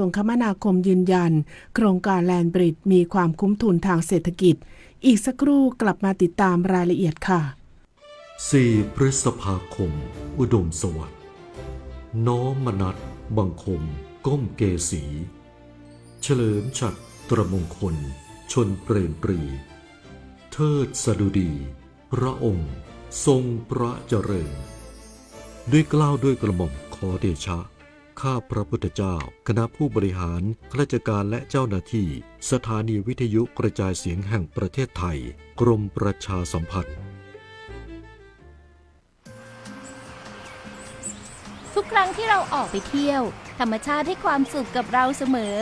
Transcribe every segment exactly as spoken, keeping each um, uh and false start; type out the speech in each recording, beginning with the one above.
วงคมนาคมยืนยัน โครงการแลนบริดจ์มีความคุ้มทุนทางเศรษฐกิจ อีกสักครู่กลับมาติดตามรายละเอียดค่ะ สี่พฤษภาคม อุดมสวัสดิ์ น้อมมนัสบังคมก้มเกศี เฉลิมฉัตรมงคล ชลเปรมปรี เทิดสดุดี พระองค์ทรงพระเจริญ ด้วยเกล้าด้วยกระหม่อมขอเดชะ ข้าพระพุทธเจ้า คณะผู้บริหาร ข้าราชการและเจ้าหน้าที่ สถานีวิทยุกระจายเสียงแห่งประเทศไทย กรมประชาสัมพันธ์ ทุกครั้งที่เราออกไปเที่ยว ธรรมชาติให้ความสุขกับเราเสมอ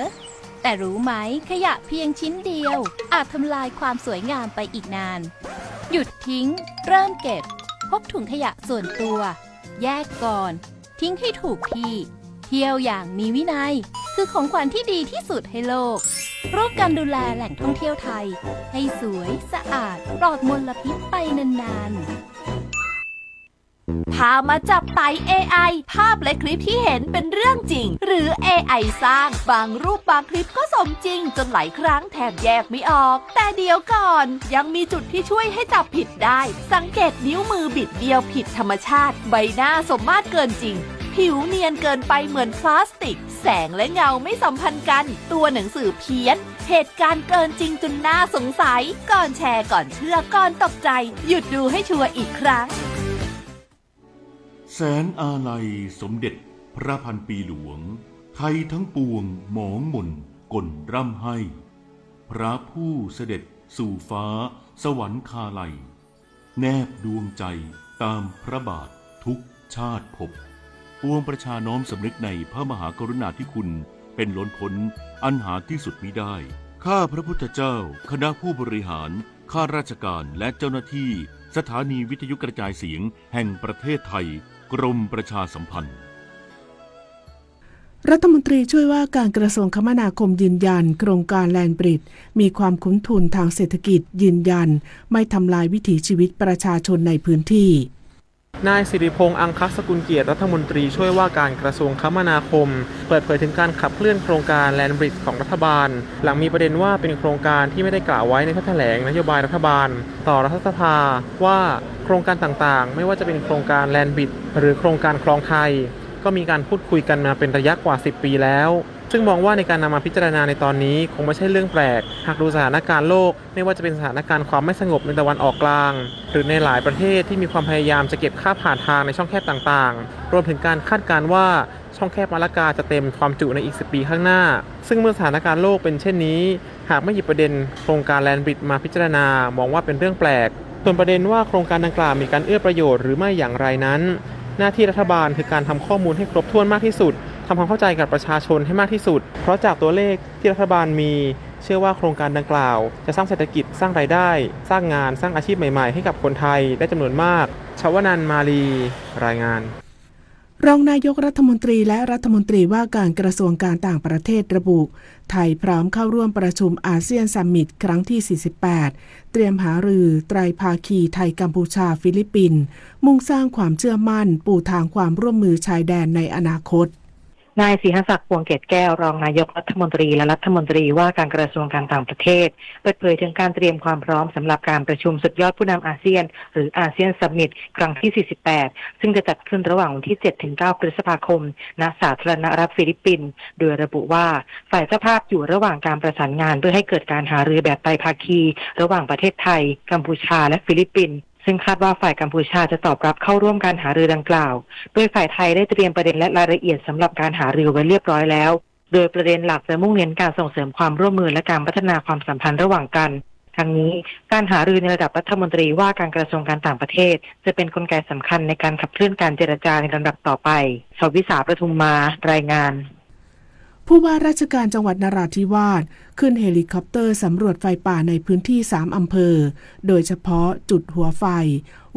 แต่รู้ไหม ขยะเพียงชิ้นเดียว อาจทำลายความสวยงามไปอีกนาน หยุดทิ้ง เริ่มเก็บ พกถุงขยะส่วนตัว แยกก่อน ทิ้งให้ถูกที่ เที่ยวอย่างมีวินัย คือของขวัญที่ดีที่สุดให้โลก ร่วมกันดูแลแหล่งท่องเที่ยวไทย ให้สวย สะอาด ปลอดมลพิษไปนานๆ ถ้ามาจับไต เอไอ ภาพและคลิปที่เห็นเป็นเรื่องจริง หรือ เอไอ สร้าง บางรูปบางคลิปก็สมจริง จนหลายครั้งแทบแยกไม่ออก แต่เดี๋ยวก่อน ยังมีจุดที่ช่วยให้จับผิดได้ สังเกตนิ้วมือบิดเดียวผิดธรรมชาติ ใบหน้าสมมาตรเกินจริง ผิวเนียนเกินไปเหมือนพลาสติก แสงและเงาไม่สัมพันธ์กัน ตัวหนังสือเพี้ยน เหตุการณ์เกินจริงจนน่าสงสัย ก่อนแชร์ ก่อนเชื่อ ก่อนตกใจ หยุดดูให้ชัวร์อีกครั้ง แสนอาลัยสมเด็จพระพันปีหลวง ไทยทั้งปวงหมองหม่นก่นร่ำไห้ พระผู้เสด็จสู่ฟ้าสวรรคาลัย แนบดวงใจตามพระบาททุกชาติภพ ปวงประชาน้อมสำนึกในพระมหากรุณาธิคุณเป็นล้นพ้นอันหาที่สุดมิได้ ข้าพระพุทธเจ้า คณะผู้บริหาร ข้าราชการ และเจ้าหน้าที่ สถานีวิทยุกระจายเสียงแห่งประเทศไทย กรมประชาสัมพันธ์ รัฐมนตรีช่วยว่าการกระทรวงคมนาคมยืนยัน โครงการแลนบริดจ์มีความคุ้มทุนทางเศรษฐกิจ ยืนยันไม่ทำลายวิถีชีวิตประชาชนในพื้นที่ นายสิริพงษ์ อังคสกุลเกียรติ รัฐมนตรีช่วยว่าการกระทรวงคมนาคม เปิดเผยถึงการขับเคลื่อนโครงการแลนบริดจ์ของรัฐบาล หลังมีประเด็นว่าเป็นโครงการที่ไม่ได้กล่าวไว้ในถ้อยแถลงนโยบายรัฐบาล ต่อรัฐสภา ว่าโครงการต่างๆ ไม่ว่าจะเป็นโครงการแลนบริดจ์ หรือโครงการคลองไทย ก็มีการพูดคุยกันมาเป็นระยะกว่าสิบปีแล้ว ซึ่งมองว่าในการนำมาพิจารณาในตอนนี้คงไม่ใช่เรื่องแปลก หากดูสถานการณ์โลก ไม่ว่าจะเป็นสถานการณ์ความไม่สงบในตะวันออกกลาง หรือในหลายประเทศที่มีความพยายามจะเก็บค่าผ่านทางในช่องแคบต่างๆ รวมถึงการคาดการณ์ว่าช่องแคบมะละกาจะเต็มความจุในอีกสิบปีข้างหน้า ซึ่งเมื่อสถานการณ์โลกเป็นเช่นนี้ หากไม่หยิบประเด็นโครงการแลนบริดจ์มาพิจารณา มองว่าเป็นเรื่องแปลก ส่วนประเด็นว่าโครงการดังกล่าวมีการเอื้อประโยชน์หรือไม่อย่างไรนั้น หน้าที่รัฐบาลคือการทำข้อมูลให้ครบถ้วนมากที่สุด ทำความเข้าใจกับประชาชนให้มากที่สุด เพราะจากตัวเลขที่รัฐบาลมี เชื่อว่าโครงการดังกล่าวจะสร้างเศรษฐกิจ สร้างรายได้ สร้างงาน สร้างอาชีพใหม่ๆ ให้กับคนไทยได้จำนวนมาก ชวนันท์ มาลี รายงาน รองนายกรัฐมนตรีและรัฐมนตรีว่าการกระทรวงการต่างประเทศระบุ ไทยพร้อมเข้าร่วมประชุมอาเซียนซัมมิตครั้งที่สี่สิบแปด เตรียมหารือไตรภาคีไทยกัมพูชาฟิลิปปินส์ มุ่งสร้างความเชื่อมั่น ปูทางความร่วมมือชายแดนในอนาคต นายสิงหศักดิ์ พวงเกตแก้ว รองนายกรัฐมนตรีและรัฐมนตรีว่าการกระทรวงการต่างประเทศ เปิดเผยถึงการเตรียมความพร้อมสำหรับการประชุมสุดยอดผู้นำอาเซียน หรืออาเซียนซัมมิตครั้งที่สี่สิบแปด ซึ่งจะจัดขึ้นระหว่างวันที่เจ็ดถึงเก้าพฤษภาคม ณ สาธารณรัฐฟิลิปปินส์ โดยระบุว่า ฝ่ายเจ้าภาพอยู่ระหว่างการประสานงานเพื่อให้เกิดการหารือแบบไตรภาคี ระหว่างประเทศไทย กัมพูชา และฟิลิปปินส์ ซึ่งคาดว่าฝ่ายกัมพูชาจะตอบรับเข้าร่วมการหารือดังกล่าว โดยฝ่ายไทยได้เตรียมประเด็นและรายละเอียดสำหรับการหารือไว้เรียบร้อยแล้ว โดยประเด็นหลักจะมุ่งเน้นการส่งเสริมความร่วมมือและการพัฒนาความสัมพันธ์ระหว่างกัน ทั้งนี้การหารือในระดับรัฐมนตรีว่าการกระทรวงการต่างประเทศ จะเป็นกลไกสำคัญในการขับเคลื่อนการเจรจาในลำดับต่อไป ชวิสา ประทุมมา รายงาน ผู้ว่าราชการจังหวัดนราธิวาส ขึ้นเฮลิคอปเตอร์สำรวจไฟป่าในพื้นที่สามอำเภอ โดยเฉพาะจุดหัวไฟ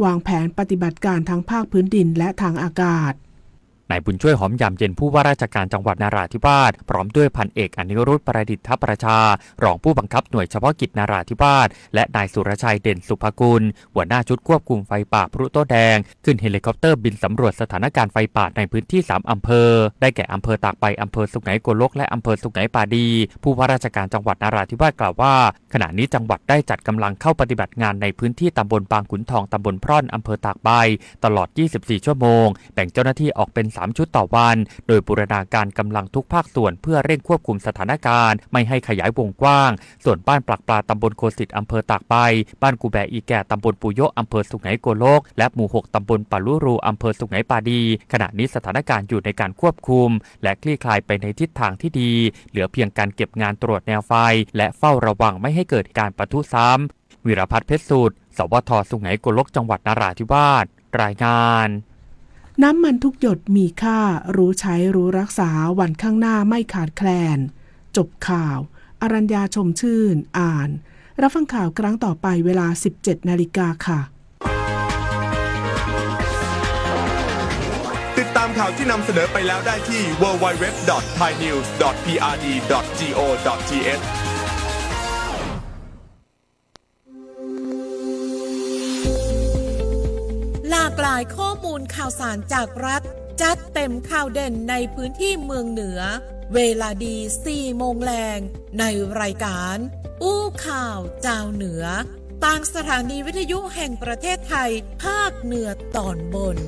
วางแผนปฏิบัติการทั้งภาคพื้นดินและทางอากาศ นายบุญช่วย หอมยามเย็น ผู้ว่าราชการจังหวัดนราธิวาส พร้อมด้วยพันเอกอนิรุทธ ประดิษฐประชา รองผู้บังคับหน่วยเฉพาะกิจนราธิวาส และนายสุรชัย เด่นสุภกุล หัวหน้าชุดควบคุมไฟป่าพลูโตแดง ขึ้นเฮลิคอปเตอร์บินสำรวจสถานการณ์ไฟป่าในพื้นที่สามอำเภอ ได้แก่อำเภอตากใบ อำเภอสุไหงโกลก และอำเภอสุไหงปาดี ผู้ว่าราชการจังหวัดนราธิวาสกล่าวว่า ขณะนี้จังหวัดได้จัดกำลังเข้าปฏิบัติงานในพื้นที่ตำบลบางขุนทอง ตำบลพร่อน อำเภอตากใบ ตลอดยี่สิบสี่ชั่วโมง แบ่งเจ้าหน้าที่ออกเป็นสามชุดต่อวัน โดยบูรณาการกำลังทุกภาคส่วนเพื่อเร่งควบคุมสถานการณ์ไม่ให้ขยายวงกว้าง ส่วนบ้านปากปลา ตำบลโคสิต อำเภอตากใบ บ้านกูแบอีแก่ ตำบลปูโยะ อำเภอสุไหงโกลก และหมู่หก ตำบลปาลุรู อำเภอสุไหงปาดี ขณะนี้สถานการณ์อยู่ในการควบคุม และคลี่คลายไปในทิศทางที่ดี เหลือเพียงการเก็บงานตรวจแนวไฟ และเฝ้าระวังไม่ให้เกิดการปะทุซ้ำ วีรพัฒน์ เพชรสูตร สวท สุไหงโกลก จังหวัดนราธิวาส รายงาน น้ำมันทุกหยดมีค่า รู้ใช้รู้รักษา วันข้างหน้าไม่ขาดแคลน จบข่าว อรัญญา ชมชื่น อ่าน รับฟังข่าวครั้งต่อไปเวลาสิบเจ็ดนาฬิกาค่ะ ติดตามข่าวที่นำเสนอไปแล้วได้ที่ ดับเบิลยู ดับเบิลยู ดับเบิลยู ดอท ไทยนิวส์ ดอท พีอาร์ดี ดอท จีโอ ดอท ทีเอช หลากหลายข้อมูลข่าวสารจากรัฐ จัดเต็มข่าวเด่นในพื้นที่เมืองเหนือ เวลาดีสี่โมงแลง ในรายการอู้ข่าวจาวเหนือ ตางสถานีวิทยุแห่งประเทศไทย ภาคเหนือตอนบน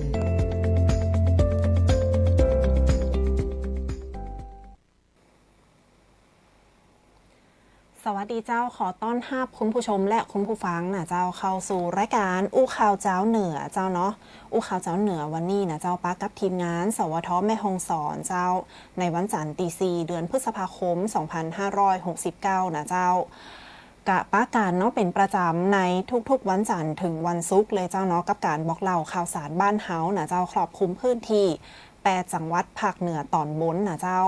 สวัสดีเจ้า ขอต้อนฮับคุณผู้ชมและคุณผู้ฟังนะเจ้า เข้าสู่รายการอู้ข่าวจาวเหนือเจ้าเนาะ อู้ข่าวจาวเหนือวันนี้นะเจ้า ปะกับทีมงาน สวท แม่ฮ่องสอนเจ้า ในวันจันทร์ตี้สี่ เดือนพฤษภาคม สองพันห้าร้อยหกสิบเก้านะเจ้า กะปะกั๋นเนาะ เป๋นประจ๋ำในทุกๆวันจันทร์ถึงวันศุกร์เลยเจ้าเนาะ กับก๋านบอกเล่าข่าวสารบ้านเฮานะเจ้า ครอบคลุมพื้นที่แปดจังหวัดภาคเหนือตอนบนนะเจ้า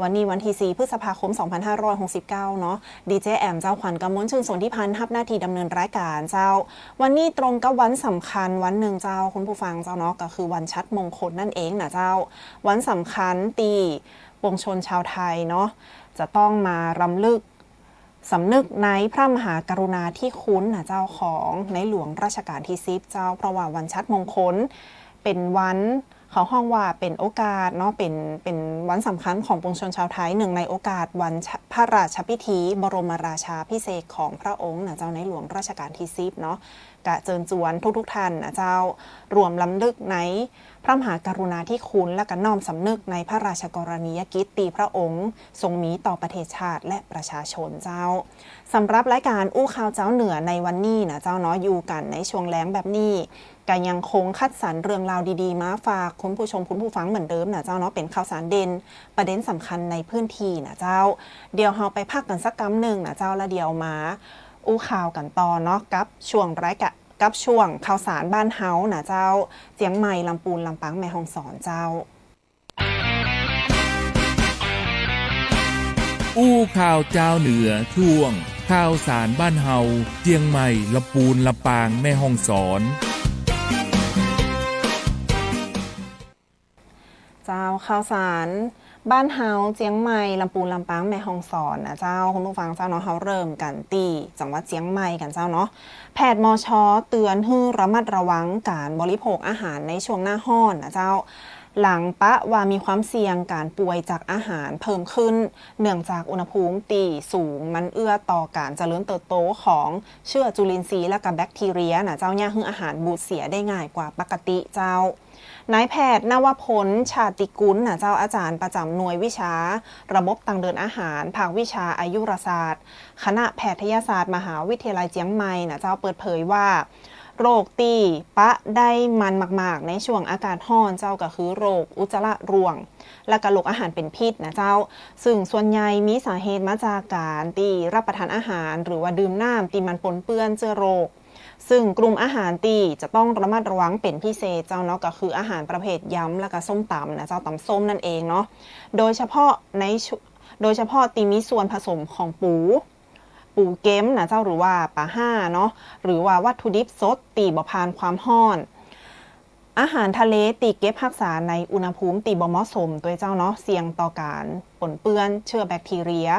วันนี้วันตี้สี่ พฤษภาคม สองพันห้าร้อยหกสิบเก้าเนาะ ดีเจแอมเจ้า ขวัญกมล ชื่นสนธิพันธ์ ฮับหน้าตี้ดำเนินรายการเจ้า วันนี้ตรงกับวันสำคัญวันนึ่งเจ้า คุณผู้ฟังเจ้าเนาะ ก็คือวันฉัตรมงคลนั่นเองนะเจ้า วันสำคัญตี้ปวงชนชาวไทยเนาะ จะต้องมารำลึก สำนึกในพระมหากรุณาธิคุณนะเจ้า ของในหลวงรัชกาลตี้สิบเจ้า เพราะว่าวันฉัตรมงคลเป๋นวัน เขาฮ้องว่าเป๋นโอกาสเนาะ เป๋น เป๋นวันสำคัญของปวงชนชาวไทย เนื่องในโอกาสวันพระราชพิธีบรมราชาภิเษกของพระองค์นะเจ้า ในหลวงรัชกาลตี้สิบเนาะ กะเจิญจวนทุกๆท่านนะเจ้า รวมรำลึกในพระมหากรุณาธิคุณ และกะน้อมสำนึกในพระราชกรณียกิจตี้พระองค์ทรงมีต่อประเทศชาติและประชาชนเจ้า สำหรับรายการอู้ข่าวจาวเหนือในวันนี้นะเจ้าเนาะ อยู่กั๋นในช่วงแลงแบบนี้ กะยังคงคัดสรรเรื่องราวดีๆ มาฝากคุณผู้ชมคุณผู้ฟังเหมือนเดิมนะเจ้าเนาะ เป๋นข่าวสารเด่น ประเด็นสำคัญในพื้นที่นะเจ้า เดี๋ยวเฮาไปพักกั๋นสักกำนึ่งนะเจ้า แล้วเดี๋ยวมาอู้ข่าวกั๋นต่อเนาะ กับช่วงรายการ กับช่วงข่าวสารบ้านเฮานะเจ้า เจียงใหม่ ลำปูน ลำปาง แม่ฮ่องสอนเจ้า อู้ข่าวจาวเหนือ ช่วงข่าวสารบ้านเฮา เจียงใหม่ ลำปูน ลำปาง แม่ฮ่องสอน เจ้า ข่าวสารบ้านเฮา เจียงใหม่ ลำปูน ลำปาง แม่ฮ่องสอนนะเจ้า คุณผู้ฟังเจ้าเนาะ เฮาเริ่มกั๋นตี้จังหวัดเจียงใหม่กั๋นเจ้าเนาะ แพทย์ มช เตือนหื้อระมัดระวังก๋านบริโภคอาหารในช่วงหน้าฮ้อนนะเจ้า หลังปะว่ามีความเสี่ยงก๋านป่วยจากอาหารเพิ่มขึ้น เนื่องจากอุณหภูมิตี้สูงมันเอื้อต่อก๋านเจริญเติบโตของเชื้อจุลินทรีย์และกะแบคทีเรียนะเจ้า เยียะหื้ออาหารบูดเสียได้ง่ายกว่าปกติเจ้า นายแพทย์ นวพล ชาติกุลนะเจ้า อาจ๋ารย์ประจ๋ำหน่วยวิชาระบบตางเดินอาหาร ภาควิชาอายุรศาสตร์ คณะแพทยศาสตร์ มหาวิทยาลัยเจียงใหม่นะเจ้า เปิดเผยว่า โรคตี้ปะได้มันมากๆ ในช่วงอากาศฮ้อนเจ้า ก็คือโรคอุจจาระร่วง และกะโรคอาหารเป๋นพิษนะเจ้า ซึ่งส่วนใหญ่มีสาเหตุมาจากก๋านตี้รับประทานอาหาร หรือว่าดื่มน้ำตี้มันปนเปื้อนเจื๊อโรค ซึ่งกลุ่มอาหารตี้จะต้องระมัดระวังเป๋นพิเศษเจ้าเนาะ ก็คืออาหารประเภทยำและกะส้มต๋ำนะเจ้า ต๋ำส้มนั่นเองเนาะ โดยเฉพาะในช่ว- โดยเฉพาะตี้มีส่วนผสมของปู ปูเก็มนะเจ้า หรือว่าป๋าฮ่าเนาะ หรือว่าวัตถุดิบสดตี้บ่ผ่านความฮ้อน อาหารทะเลตี้เก็บฮักษาในอุณหภูมิตี้บ่เหมาะสมตวยเจ้าเนาะ เสี่ยงต่อก๋านปนเปื้อนเจื้อแบคทีเรีย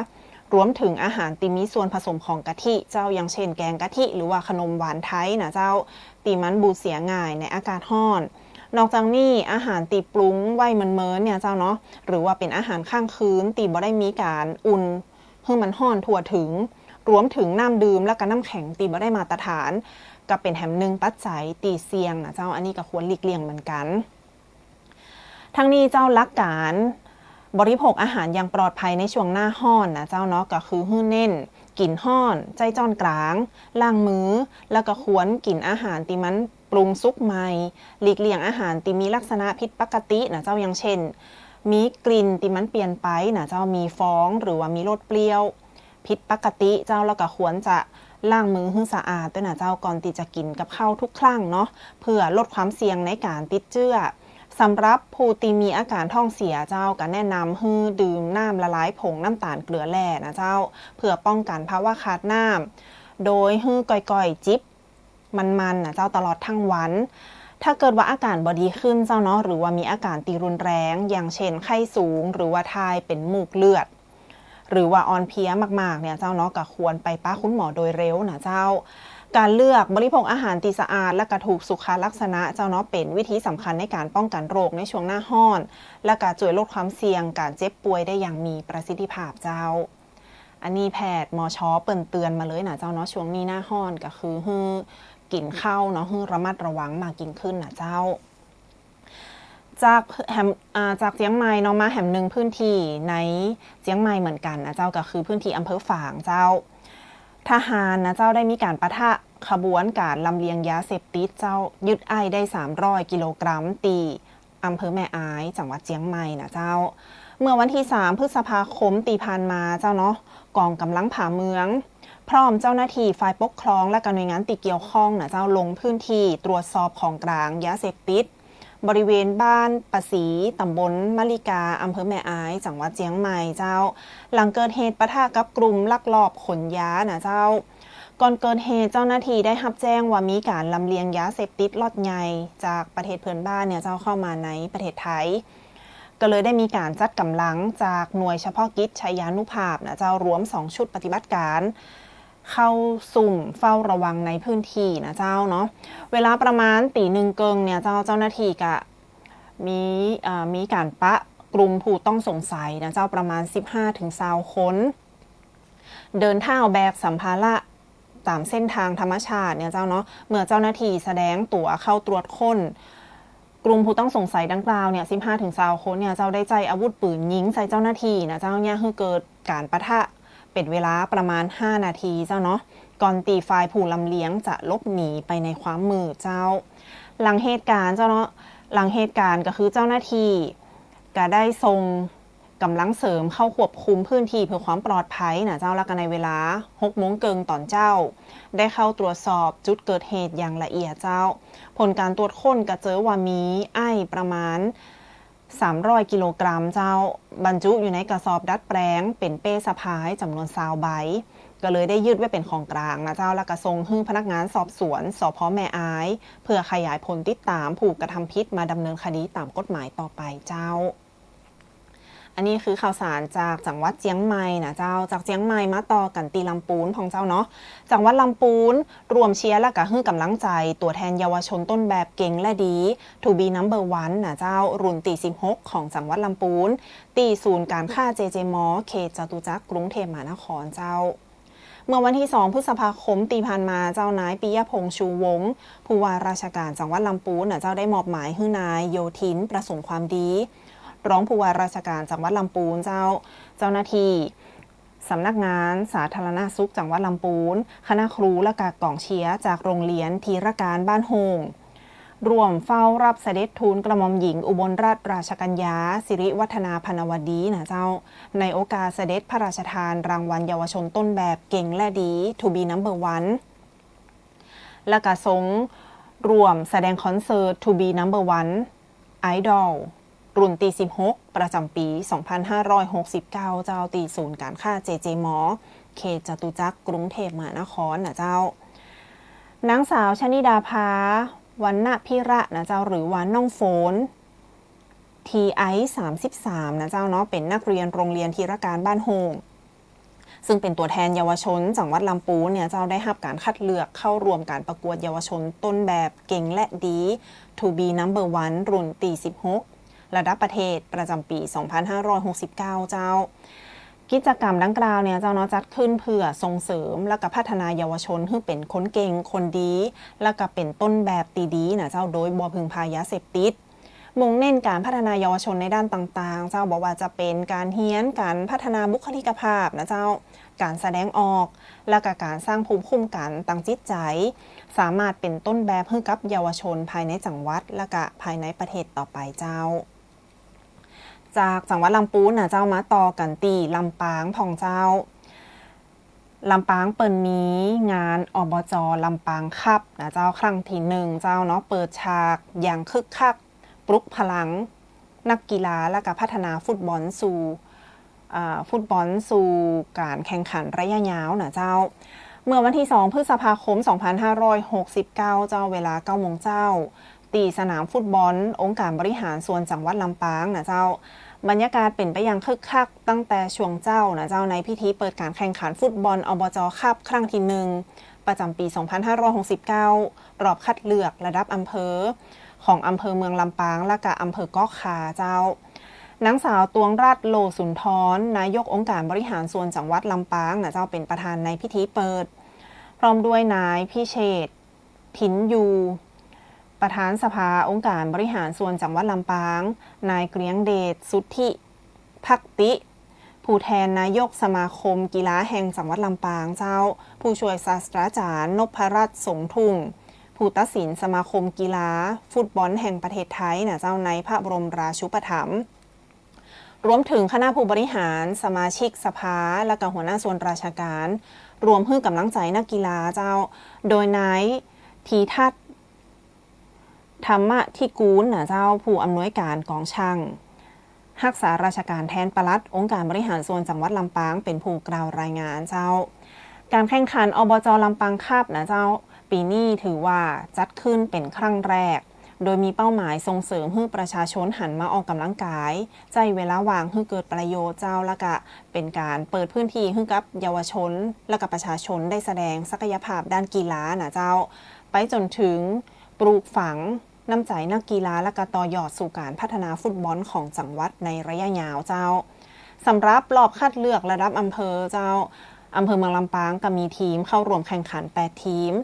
รวมเถิงอาหารตี้มีส่วนผสมของกะทิเจ้า อย่างเช่น แก๋งกะทิ หรือว่าขนมหวานไทยน่ะเจ้า ตี้มันบูดเสียง่ายในอากาศฮ้อน นอกจากนี้อาหารตี้ปรุงไว้เมินๆ เนี่ยเจ้าเนาะ หรือว่าเป๋นอาหารค้างคืนตี้บ่ได้มีก๋านอุ่นหื้อมันฮ้อนทั่วเถิง รวมเถิงน้ำดื่มและก็น้ำแข็งตี้บ่ได้มาตรฐาน ก็เป๋นแหมนึ่งปัจจัยตี้เสี่ยงน่ะเจ้า อันนี้ก็ควรหลีกเลี่ยงเหมือนกั๋น ทั้งนี้เจ้า หลักก๋านบริโภคอาหารอย่างปลอดภัยในช่วงหน้าฮ้อนน่ะเจ้าเนาะ ก็คือหื้อเน้นกิ๋นฮ้อน ใจ๊จ้อนกลาง ล้างมือ แล้วก็ควรกิ๋นอาหารตี้มันปรุงสุกใหม่ หลีกเลี่ยงอาหารตี้มีลักษณะผิดปกติน่ะเจ้า อย่างเช่น มีกลิ่นตี้มันเปลี่ยนไปน่ะเจ้า มีฟอง หรือว่ามีรสเปรี้ยว ผิดปกติเจ้า แล้วก็ควรจะล้างมือหื้อสะอาดตวยน่ะเจ้า ก่อนตี้จะกิ๋นกับข้าวทุกครั้งเนาะ เพื่อลดความเสี่ยงในก๋านติดเจื้อ สำหรับผู้ตี้มีอาก๋านท้องเสียเจ้า ก็แนะนำหื้อดื่มน้ำละลายผงน้ำตาลเกลือแร่น่ะเจ้า เพื่อป้องกั๋นภาวะขาดน้ำ โดยหื้อก่อยๆ จิบ มันๆ น่ะเจ้า ตลอดทั้งวัน ถ้าเกิดว่าอาก๋านบ่ดีขึ้นเจ้าเนาะ หรือว่ามีอาก๋านตี้รุนแรง อย่างเช่น ไข้สูง หรือว่าถ่ายเป๋นมูกเลือด หรือว่าอ่อนเพลียมากๆ เนี่ยเจ้าเนาะ ก็ควรไปปะคุณหมอโดยเร็วน่ะเจ้า ก๋านเลือกบริโภคอาหารตี้สะอาดและก็ถูกสุขลักษณะเจ้าเนาะ เป๋นวิธีสำคัญในก๋านป้องกั๋นโรคในช่วงหน้าฮ้อน และก็จ้วยลดความเสี่ยงก๋านเจ็บป่วยได้อย่างมีประสิทธิภาพเจ้า อันนี้แพทย์ มช เปิ้นเตือนมาเลยน่ะเจ้าเนาะ ช่วงนี้หน้าฮ้อนก็คือหื้อกิ๋นข้าวเนาะ หื้อระมัดระวังมากยิ่งขึ้นน่ะเจ้า จากแหม อ่า จากเจียงใหม่เนาะ มาแหมนึ่งพื้นตี้ในเจียงใหม่เหมือนกั๋นน่ะเจ้า ก็คือพื้นตี้อำเภอฝางเจ้า ทหารน่ะเจ้า ได้มีก๋านปะทะขบวนก๋านลำเลียงยาเสพติดเจ้า ยึดไอซ์ได้สามร้อยกิโลกรัม ตี้ อำเภอแม่อาย จังหวัดเจียงใหม่น่ะเจ้า เมื่อวันตี้สามพฤษภาคมตี้ผ่านมาเจ้าเนาะ ก๋องก๋ำลังผาเมือง พร้อมเจ้าหน้าตี้ฝ่ายปกครองและก็หน่วยงานตี้เกี่ยวข้องน่ะเจ้า ลงพื้นตี้ตรวจสอบของกลางยาเสพติด บริเวณบ้านปะสี ต๋ำบลมะลิกา อำเภอแม่อาย จังหวัดเจียงใหม่เจ้า หลังเกิดเหตุปะทะกับกลุ่มลักลอบขนยาน่ะเจ้า ก่อนเกิดเหตุเจ้าหน้าตี้ได้ฮับแจ้งว่ามีก๋านลำเลียงยาเสพติดล็อตใหญ่จากประเทศเพื่อนบ้านเนี่ยเจ้าเข้ามาในประเทศไทย ก็เลยได้มีก๋านจัดก๋ำลังจากหน่วยเฉพาะกิจชัยานุภาพน่ะเจ้า รวมสองชุดปฏิบัติก๋าน เข้าซุ่มเฝ้าระวังในพื้นตี้น่ะเจ้าเนาะ เวลาประมาณตี๋หนึ่งเกิ่งเนี่ยเจ้า เจ้าหน้าตี้ก็มี เอ่อ มีก๋านปะกลุ่มผู้ต้องสงสัยน่ะเจ้า ประมาณสิบห้าถึงซาวคน เดินเท้าแบกสัมภาระต๋ามเส้นตางธรรมชาติเนี่ยเจ้าเนาะ เมื่อเจ้าหน้าตี้แสดงตั๋วเข้าตรวจค้น กลุ่มผู้ต้องสงสัยดังกล่าวเนี่ย สิบห้าถึงซาวคนเนี่ยเจ้า ได้ใจ๊อาวุธปืนยิงใส่เจ้าหน้าตี้น่ะเจ้า เยียะหื้อเกิดก๋านปะทะเป๋นเวลาประมาณห้านาทีเจ้าเนาะ ก่อนตี้ฝ่ายผู้ลำเลียงจะหลบหนีไปในความมืดเจ้า หลังเหตุก๋ารณ์เจ้าเนาะ หลังเหตุก๋ารณ์ก็คือเจ้าหน้าตี้ก็ได้ส่ง ก๋ำลังเสริมเข้าควบคุมพื้นตี้เพื่อความปลอดภัยน่ะเจ้า แล้วก็ในเวลาหกโมงเกิ่งต๋อนเจ๊า ได้เข้าตรวจสอบจุดเกิดเหตุอย่างละเอียดเจ้า ผลก๋านตรวจค้นก็เจอว่ามีไอซ์ประมาณสามร้อยกิโลกรัมเจ้า บรรจุอยู่ในกระสอบดัดแปลงเป๋นเป้สะพายจ๋ำนวนซาวใบ ก็เลยได้ยึดไว้เป๋นของกลางน่ะเจ้า แล้วก็ส่งหื้อพนักงานสอบสวน สภ.แม่อาย เพื่อขยายผลติดต๋ามผู้กระทำผิดมาดำเนินคดีต๋ามกฎหมายต่อไปเจ้า อันนี้คือข่าวสารจากจังหวัดเจียงใหม่น่ะเจ้า จากเจียงใหม่มาต่อกั๋นตี้ลำปูนพ่องเจ้าเนาะ จังหวัดลำปูนร่วมเชียร์และก็หื้อก๋ำลังใจ๋ตั๋วแทนเยาวชนต้นแบบเก่งและดี To be number one น่ะเจ้า รุ่นตี้สิบหกของจังหวัดลำปูน ตี้ศูนย์ก๋านค้า เจ เจ มอลล์ เขตจตุจักร กรุงเทพมหานครเจ้า เมื่อวันตี้สองพฤษภาคมตี้ผ่านมาเจ้า นายปิยะพงษ์ ชูวงศ์ ผู้ว่าราชก๋านจังหวัดลำปูนน่ะเจ้า ได้มอบหมายหื้อนายโยธิน ประสงค์ความดี รองผู้ว่าราชก๋านจังหวัดลำปูนเจ้า เจ้าหน้าตี้สำนักงานสาธารณสุขจังหวัดลำปูน คณะครูและก็ก๋องเชียร์จากโรงเรียนธีรการบ้านโฮ่ง ร่วมเฝ้ารับเสด็จทูลกระหม่อมหญิงอุบลรัตนราชกัญญา สิริวัฒนาพนวดีน่ะเจ้า ในโอกาสเสด็จพระราชทานรางวัลเยาวชนต้นแบบเก่งและดี To be number one และก็ทรงร่วมแสดงคอนเสิร์ต To be number one Idol รุ่นตี้สิบหก ประจ๋ำปี๋สองพันห้าร้อยหกสิบเก้าเจ้า ตี้ศูนย์ก๋านค้า เจ เจ มอลล์ เขตจตุจักร กรุงเทพมหานครน่ะเจ้า นางสาวชนิดาภา วรรณพิระนะเจ้า หรือว่าน้องโฟน ทีไอ สามสิบสาม นะเจ้าเนาะ เป๋นนักเรียนโรงเรียนธีรการบ้านโฮ่ง ซึ่งเป๋นตั๋วแทนเยาวชนจังหวัดลำปูนเนี่ยเจ้า ได้ฮับก๋านคัดเลือกเข้าร่วมก๋านประกวดเยาวชนต้นแบบเก่งและดี To be number one รุ่นตี้ สิบหก ระดับประเทศประจ๋ำปี๋ สองพันห้าร้อยหกสิบเก้า เจ้า กิจกรรมดังกล่าวเนี่ยเจ้าเนาะ จัดขึ้นเพื่อส่งเสริมและก็พัฒนาเยาวชนหื้อเป๋นคนเก่งคนดี และก็เป๋นต้นแบบตี้ดีนะเจ้า โดยบ่พึ่งพายาเสพติด มุ่งเน้นก๋านพัฒนาเยาวชนในด้านต่างๆ เจ้า บ่ว่าจะเป๋นก๋านเฮียน ก๋านพัฒนาบุคลิกภาพนะเจ้า ก๋านแสดงออก และก็ก๋านสร้างภูมิคุ้มกั๋นตางจิตใจ๋ สามารถเป๋นต้นแบบหื้อกับเยาวชนภายในจังหวัด และก็ภายในประเทศต่อไปเจ้า จากจังหวัดลำปูนนะเจ้า มาต่อกั๋นตี้ลำปางพ่องเจ้า ลำปางเปิ้นมีงาน อบจ. ลำปางคัพนะเจ้า ครั้งตี้หนึ่งเจ้าเนาะ เปิดฉากอย่างคึกคัก ปลุกพลังนักกีฬา และก็พัฒนาฟุตบอลสู่ อ่า ฟุตบอลสู่ก๋านแข่งขันระยะยาวนะเจ้า เมื่อวันตี้ สอง พฤษภาคม สองพันห้าร้อยหกสิบเก้า เจ้า เวลา เก้าโมงเจ๊า ตี้สนามฟุตบอลองค์การบริหารส่วนจังหวัดลำปางนะเจ้า บรรยากาศเป๋นไปอย่างคึกคักตั้งแต่ช่วงเจ๊านะเจ้า ในพิธีเปิดก๋านแข่งขันฟุตบอล อบจ. คัพ ครั้งตี้หนึ่ง ประจ๋ำปี๋ สองพันห้าร้อยหกสิบเก้า รอบคัดเลือกระดับอำเภอ ของอำเภอเมืองลำปาง และก็อำเภอก๊อกคาเจ้า นางสาวตวงรัตน์ โลสุนทร นายกองค์การบริหารส่วนจังหวัดลำปางนะเจ้า เป๋นประธานในพิธีเปิด พร้อมด้วยนายพิเชษฐ พินยู ประธานสภาองค์การบริหารส่วนจังหวัดลำปาง นายเกรียงเดช สุทธิภักติ ผู้แทนนายกสมาคมกีฬาแห่งจังหวัดลำปางเจ้า ผู้ช่วยศาสตราจารย์ นพรัตน์ สงทุ่ง ผู้ตัดสินสมาคมกีฬาฟุตบอลแห่งประเทศไทยนะเจ้า ในพระบรมราชูปถัมภ์ รวมถึงคณะผู้บริหาร สมาชิกสภา และก็หัวหน้าส่วนราชการ รวมหื้อกำลังใจ๋นักกีฬาเจ้า โดยนายธีทัศน์ ธรรมธิกูลนะเจ้า ผู้อำนวยการก๋องชั่ง ฮักษาราชการแทนปลัดองค์การบริหารส่วนจังหวัดลำปาง เป๋นผู้กล่าวรายงานเจ้า ก๋านแข่งขัน อบจ. ลำปางคัพนะเจ้า ปี๋นี้ถือว่าจัดขึ้นเป๋นครั้งแรก โดยมีเป้าหมายส่งเสริมหื้อประชาชนหันมาออกกำลังกาย ใจ๊เวลาว่างหื้อเกิดประโยชน์เจ้า และก็เป๋นก๋านเปิดพื้นที่หื้อกับเยาวชน และก็ประชาชนได้แสดงศักยภาพด้านกีฬานะเจ้า ไปจ๋นถึงปลูกฝังน้ำใจ๋นักกีฬา และก็ต่อยอดสู่ก๋านพัฒนาฟุตบอลของจังหวัดในระยะยาวเจ้า สำหรับรอบคัดเลือกระดับอำเภอเจ้า อำเภอเมืองลำปางก็มีทีมเข้าร่วมแข่งขันแปดทีม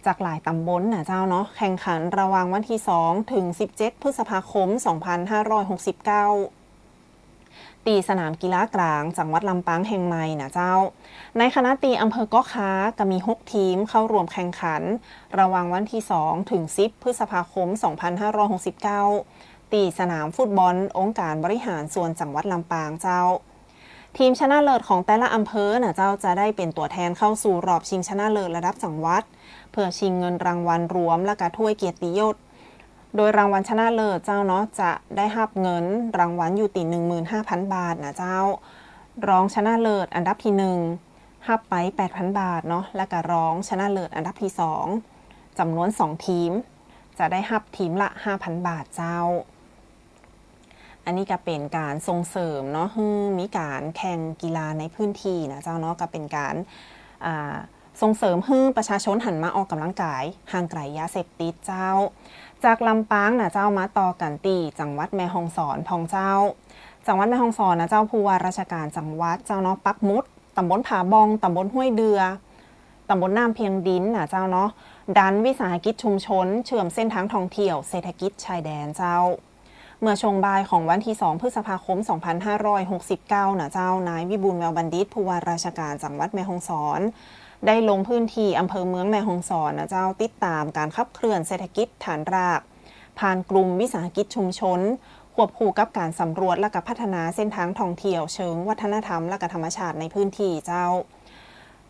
จากหลายตำบลนะเจ้าเนาะ แข่งขันระหว่างวันตี้ สอง ถึง สิบเจ็ด พฤษภาคม สองพันห้าร้อยหกสิบเก้า ตี้สนามกีฬากลางจังหวัดลำปางแห่งใหม่นะเจ้า ในขณะตี้อำเภอก๊อกคาก็มีหกทีมเข้าร่วมแข่งขัน ระหว่างวันตี้ สอง ถึง สิบ พฤษภาคม สองพันห้าร้อยหกสิบเก้า ตี้สนามฟุตบอลองค์การบริหารส่วนจังหวัดลำปางเจ้า ทีมชนะเลิศของแต่ละอำเภอนะเจ้า จะได้เป๋นตั๋วแทนเข้าสู่รอบชิงชนะเลิศระดับจังหวัด เพื่อชิงเงินรางวัลรวมและก็ถ้วยเกียรติยศ โดยรางวัลชนะเลิศเจ้าเนาะ จะได้ฮับเงินรางวัลอยู่ตี้ หนึ่งหมื่นห้าพันบาทนะเจ้า รองชนะเลิศอันดับตี้หนึ่ง ฮับไปแปดพันบาทเนาะ และก็รองชนะเลิศอันดับตี้สอง จ๋ำนวนสองทีม จะได้ฮับทีมละห้าพันบาทเจ้า อันนี้ก็เป๋นก๋านส่งเสริมเนาะ หื้อมีก๋านแข่งกีฬาในพื้นตี้นะเจ้าเนาะ ก็เป๋นก๋าน อ่า ส่งเสริมหื้อประชาชนหันมาออกกำลังกาย ห่างไกลยาเสพติดเจ้า จากลำปางนะเจ้า มาต่อกั๋นตี้จังหวัดแม่ฮ่องสอนพ่องเจ้า จังหวัดแม่ฮ่องสอนนะเจ้า ผู้ว่าราชการจังหวัดเจ้าเนาะ ปักหมุดตำบลผาบ่อง ตำบลห้วยเดือ ตำบลน้ำเพียงดินนะเจ้าเนาะ ดันวิสาหกิจชุมชนเชื่อมเส้นทางท่องเที่ยวเศรษฐกิจชายแดนเจ้า เมื่อช่วงบ่ายของวันตี้ สอง พฤษภาคม สองพันห้าร้อยหกสิบเก้านะเจ้า นายวิบูลย์ แววบัณฑิต ผู้ว่าราชการจังหวัดแม่ฮ่องสอน ได้ลงพื้นตี้อำเภอเมืองแม่ฮ่องสอนนะเจ้า ติดตามก๋านขับเคลื่อนเศรษฐกิจฐานราก ผ่านกลุ่มวิสาหกิจชุมชน ควบคู่กับก๋านสำรวจและก็พัฒนาเส้นทางท่องเที่ยวเชิงวัฒนธรรมและก็ธรรมชาติในพื้นตี้เจ้า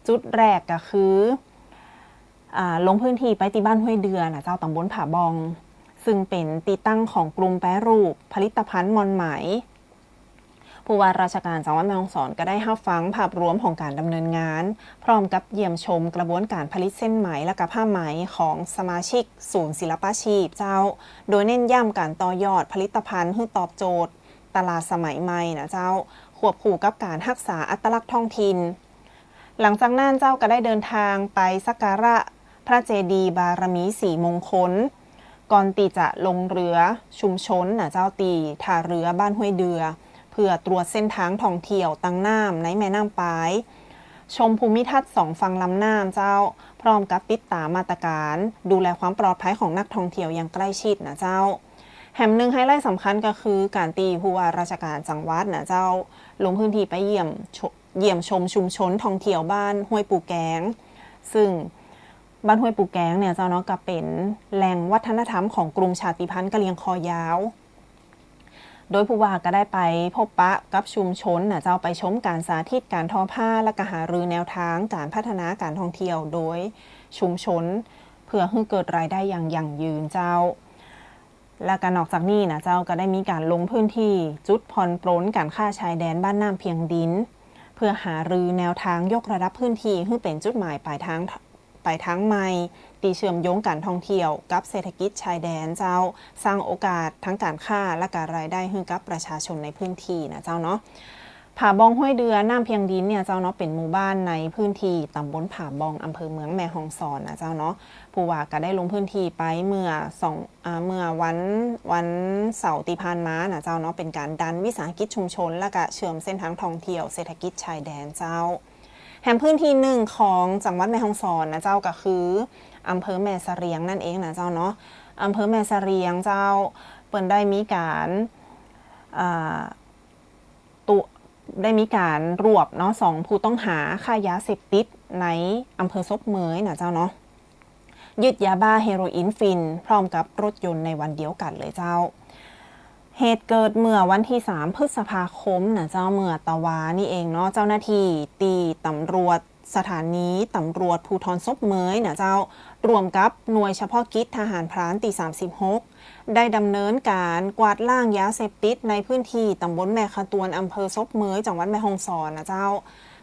จุดแรกก็คือ อ่า ลงพื้นตี้ไปตี้บ้านห้วยเดือนะเจ้า ตำบลผาบ่อง ซึ่งเป๋นตี้ตั้งของกลุ่มแปรรูปผลิตภัณฑ์หม่อนไหม ห ผู้ว่าราชการจังหวัดแม่ฮ่องสอนก็ได้ฮับฟังภาพรวมของก๋านดำเนินงาน พร้อมกับเยี่ยมชมกระบวนก๋านผลิตเส้นไหมและก็ผ้าไหมของสมาชิกศูนย์ศิลปาชีพเจ้า โดยเน้นย้ำก๋านต่อยอดผลิตภัณฑ์หื้อตอบโจทย์ตลาดสมัยใหม่นะเจ้า ควบคู่กับก๋านฮักษาอัตลักษณ์ท้องถิ่น หลังจากนั้นเจ้าก็ได้เดินทางไปสักการะพระเจดีย์บารมีสี่มงคล ก่อนตี้จะลงเฮือชุมชนนะเจ้า ตี้ท่าเฮือบ้านห้วยเดือ เพื่อตรวจเส้นทางท่องเที่ยวตางน้ำในแม่น้ำปาย ชมภูมิทัศน์สองฝั่งลำน้ำเจ้า พร้อมกับติดต๋ามมาตรก๋านดูแลความปลอดภัยของนักท่องเที่ยวอย่างใกล้ชิดนะเจ้า แหมนึ่งไฮไลท์สำคัญก็คือก๋านตี้ผู้ว่าราชการจังหวัดนะเจ้า ลงพื้นที่ไปเยี่ยมช- เยี่ยมชมชุมชนท่องเที่ยวบ้านห้วยปูแกง ซึ่งบ้านห้วยปูแกงเนี่ยเจ้าเนาะ ก็เป๋นแหล่งวัฒนธรรมของกลุ่มชาติพันธุ์กะเหรี่ยงคอยาว โดยผู้ว่าก็ได้ไปพบปะกับชุมชนนะเจ้า ไปชมก๋านสาธิตก๋านทอผ้า และก็หารือแนวทางก๋านพัฒนาก๋านท่องเที่ยวโดยชุมชน เพื่อหื้อเกิดรายได้อย่างยั่งยืนเจ้า และก็นอกจากนี้นะเจ้า ก็ได้มีก๋านลงพื้นที่จุดผ่อนปรนก๋านข้าชายแดนบ้านน้ำเพียงดิน เพื่อหารือแนวทางยกระดับพื้นที่หื้อเป๋นจุดหมายปลายทาง ปลายทางใหม่ ตี้เชื่อมโยงก๋านท่องเที่ยวกับเศรษฐกิจชายแดนเจ้า สร้างโอกาสทางก๋านค้าและก็รายได้หื้อกับประชาชนในพื้นที่นะเจ้าเนาะ ผาบองห้วยเดือ น้ำเพียงดินเนี่ยเจ้าเนาะ เป๋นหมู่บ้านในพื้นที่ตำบลผาบอง อำเภอเมืองแม่ฮ่องสอนนะเจ้าเนาะ ผู้ว่าก็ได้ลงพื้นที่ไปเมื่อสอง- อ่า เมื่อวัน- วันเสาร์ตี้ผ่านมานะเจ้าเนาะ เป๋นก๋านดันวิสาหกิจชุมชน และก็เชื่อมเส้นทางท่องเที่ยวเศรษฐกิจชายแดนเจ้า แหมพื้นที่นึ่งของจังหวัดแม่ฮ่องสอนนะเจ้า ก็คืออำเภอแม่เสะเรียงนั่นเองนะเจ้าเนาะ อำเภอแม่เสะเรียงเจ้า เปิ้นได้มีก๋าน อ่า ตุ- ได้มีก๋านรวบเนาะ สองผู้ต้องหาค้ายาเสพติดในอำเภอศพเมยนะเจ้าเนาะ ยึดยาบ้าเฮโรอีนฝิ่นพร้อมกับรถยนต์ในวันเดียวกั๋นเลยเจ้า เหตุเกิดเมื่อวันตี้สามพฤษภาคมนะเจ้า เมื่อตะวานี่เองเนาะ เจ้าหน้าตี้ตี้ตำรวจสถานีตำรวจภูธรศพเมยนะเจ้า ร่วมกับหน่วยเฉพาะกิจทหารพรานตี้สามสิบหก ได้ดำเนินก๋านกวาดล้างยาเสพติดในพื้นที่ตำบลแม่ขะตวน อำเภอศพเมย จังหวัดแม่ฮ่องสอนนะเจ้า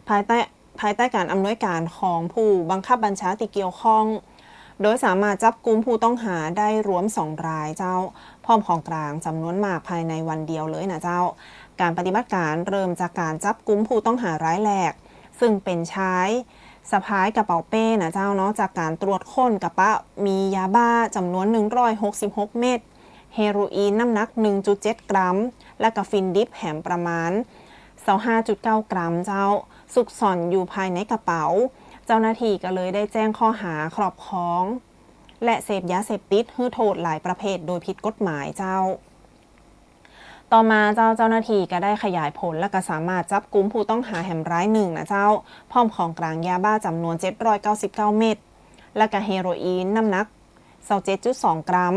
ภายใต้- ภายใต้ก๋านอำนวยก๋านของผู้บังคับบัญชาตี้เกี่ยวข้อง โดยสามารถจับกุมผู้ต้องหาได้รวมสองรายเจ้า พร้อมของกลางจ๋ำนวนมากภายในวันเดียวเลยนะเจ้า ก๋านปฏิบัติก๋านเริ่มจากก๋านจับกุมผู้ต้องหารายแรก ซึ่งเป๋นชายสะพายกระเป๋าเป้นะเจ้าเนาะ จากก๋านตรวจค้นกระเป๋ามียาบ้าจ๋ำนวนหนึ่งร้อยหกสิบหกเม็ด เฮโรอีนน้ำหนักหนึ่งจุดเจ็ดกรัม และก็ฝิ่นดิบแหมประมาณซาวห้าจุดเก้ากรัมเจ้า ซุกซ่อนอยู่ภายในกระเป๋า เจ้าหน้าตี้ก็เลยได้แจ้งข้อหาครอบครอง และเสพยาเสพติดหื้อโทษหลายประเภทโดยผิดกฎหมายเจ้า ต่อมาเจ้า เจ้าหน้าตี้ก็ได้ขยายผล และก็สามารถจับกุมผู้ต้องหาแหมรายนึ่งนะเจ้า พร้อมของกลางยาบ้าจ๋ำนวนเจ็ดร้อยเก้าสิบเก้าเม็ด และก็เฮโรอีนน้ำหนักซาวเจ็ดจุดสองกรัม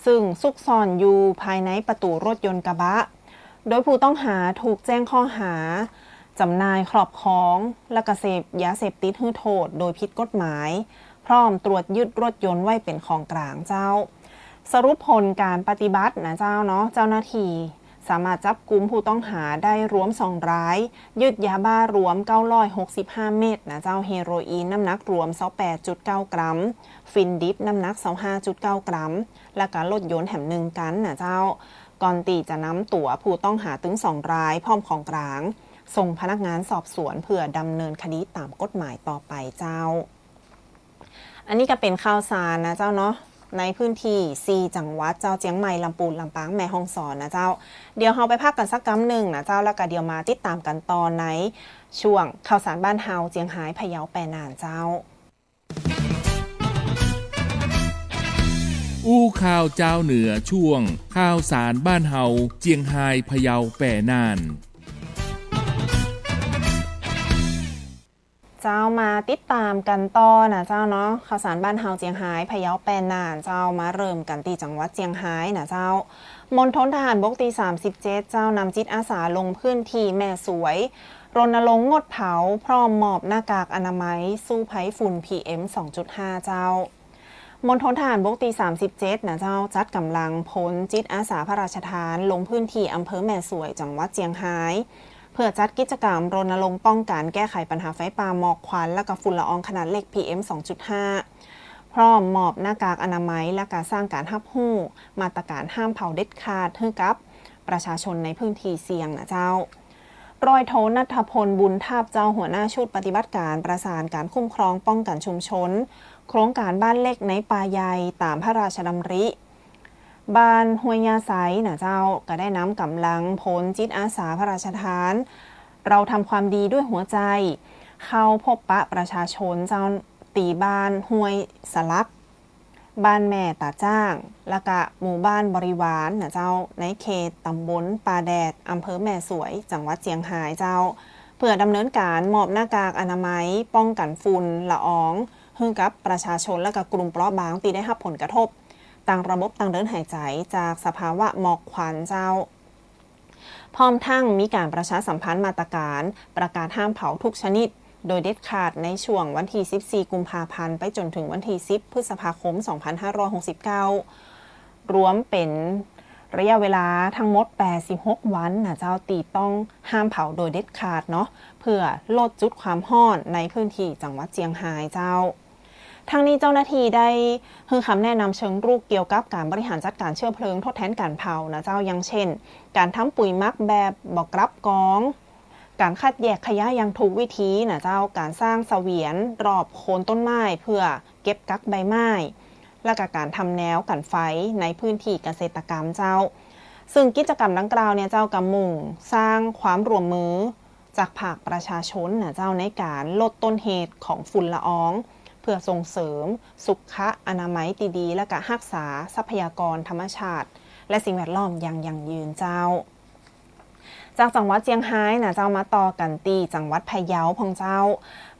ซึ่งซุกซ่อนอยู่ภายในประตู๋รถยนต์กระบะ โดยผู้ต้องหาถูกแจ้งข้อหาจ๋ำหน่าย ครอบครอง และก็เสพยาเสพติดหื้อโทษโดยผิดกฎหมาย พร้อมตรวจยึดรถยนต์ไว้เป๋นของกลางเจ้า สรุปผลก๋านปฏิบัตินะเจ้าเนาะ เจ้าหน้าตี้สามารถจับกุมผู้ต้องหาได้รวมสองราย ยึดยาบ้ารวมเก้าร้อยหกสิบห้าเม็ดนะเจ้า เฮโรอีนน้ำหนักรวมซาวแปดจุดเก้ากรัม ฝิ่นดิบน้ำหนักซาวห้าจุดเก้ากรัม และก็รถยนต์แหมนึ่งคันนะเจ้า ก่อนตี้จะนำตั๋วผู้ต้องหาตึงสองรายพร้อมของกลาง ส่งพนักงานสอบสวนเพื่อดำเนินคดีต๋ามกฎหมายต่อไปเจ้า อันนี้ก็เป๋นข่าวสารนะเจ้าเนาะ ในพื้นตี้สี่จังหวัดเจ้า เจียงใหม่ ลำปูน ลำปาง แม่ฮ่องสอนนะเจ้า เดี๋ยวเฮาไปพักกั๋นสักกำนึ่งนะเจ้า แล้วก็เดี๋ยวมาติดต๋ามกั๋นต่อในช่วงข่าวสารบ้านเฮา เจียงฮาย พะเยา แปน่านเจ้า อู้ข่าวจาวเหนือ ช่วงข่าวสารบ้านเฮา เจียงฮาย พะเยา แปน่าน เจ้า มาติดต๋ามกั๋นต่อนะเจ้าเนาะ ข่าวสารบ้านเฮา เจียงฮาย พะเยา แปน่านเจ้า มาเริ่มกั๋นตี้จังหวัดเจียงฮายนะเจ้า มณฑลทหารบกตี้สามสิบเจ็ดเจ้า นำจิตอาสาลงพื้นตี้แม่สวย รณรงค์งดเผา พร้อมมอบหน้ากากอนามัยสู้ภัยฝุ่น พีเอ็มสองจุดห้าเจ้า มณฑลทหารบกตี้สามสิบเจ็ดนะเจ้า จัดก๋ำลังพลจิตอาสาพระราชทานลงพื้นที่อำเภอแม่สวย จังหวัดเจียงฮาย เพื่อจัดกิจกรรมรณรงค์ป้องกันแก้ไขปัญหาไฟป่า หมอกควัน และก็ฝุ่นละอองขนาดเล็ก พีเอ็ม สองจุดห้า พร้อมมอบหน้ากากอนามัย และก็สร้างก๋านฮับฮู้มาตรการห้ามเผาเด็ดขาดหื้อกับประชาชนในพื้นที่เสี่ยงนะเจ้า ร้อยโท ณัฐพล บุญทาบเจ้า หัวหน้าชุดปฏิบัติการประสานการคุ้มครองป้องกันชุมชน โครงการบ้านเล็กในป่าใหญ่ต๋ามพระราชดำริ บ้านห้วยย่าไซนะเจ้า ก็ได้นำก๋ำลังพลจิตอาสาพระราชทาน เราทำความดีด้วยหัวใจ เข้าพบปะประชาชนเจ้า ตี้บ้านห้วยสลัก บ้านแม่ต๋าจ้าง และก็หมู่บ้านบริวารนะเจ้า ในเขตตำบลป่าแดด อำเภอแม่สวย จังหวัดเจียงฮายเจ้า เพื่อดำเนินการมอบหน้ากากอนามัยป้องกันฝุ่นละอองหื้อกับประชาชนและก็กลุ่มเปราะบางตี้ได้ฮับผลกระทบตางระบบตางเดินหายใจ๋จากสภาวะหมอกควันเจ้า พร้อมทั้งมีก๋านประชาสัมพันธ์มาตรการประกาศห้ามเผาทุกชนิด โดยเด็ดขาดในช่วงวันตี้สิบสี่กุมภาพันธ์ไปจ๋นถึงวันตี้สิบพฤษภาคมสองพันห้าร้อยหกสิบเก้า รวมเป๋นระยะเวลาทั้งหมดแปดสิบหกวันนะเจ้า ตี้ต้องห้ามเผาโดยเด็ดขาดเนาะ เพื่อลดจุดความฮ้อนในพื้นที่จังหวัดเจียงฮายเจ้า ทั้งนี้เจ้าหน้าที่ได้หื้อคำแนะนำเชิงรุกเกี่ยวกับก๋านบริหารจัดการเชื้อเพลิงทดแทนก๋านเผานะเจ้า อย่างเช่น ก๋านทำปุ๋ยหมักแบบบ่กลับกอง ก๋านคัดแยกขยะอย่างถูกวิธีนะเจ้า ก๋านสร้างเสวียนรอบโคนต้นไม้เพื่อเก็บกักใบไม้ และก็ก๋านทำแนวกั๋นไฟในพื้นที่เกษตรกรรมเจ้า ซึ่งกิจกรรมดังกล่าวเนี่ยเจ้า ก็มุ่งสร้างความร่วมมือจากภาคประชาชนนะเจ้า ในก๋านลดต้นเหตุของฝุ่นละออง เพื่อส่งเสริมสุขอนามัยตี้ดี และก็ฮักษาทรัพยากรธรรมชาติ และสิ่งแวดล้อมอย่างยั่งยืนเจ้า จากจังหวัดเจียงฮายนะเจ้า มาต่อกั๋นตี้จังหวัดพะเยาพ่องเจ้า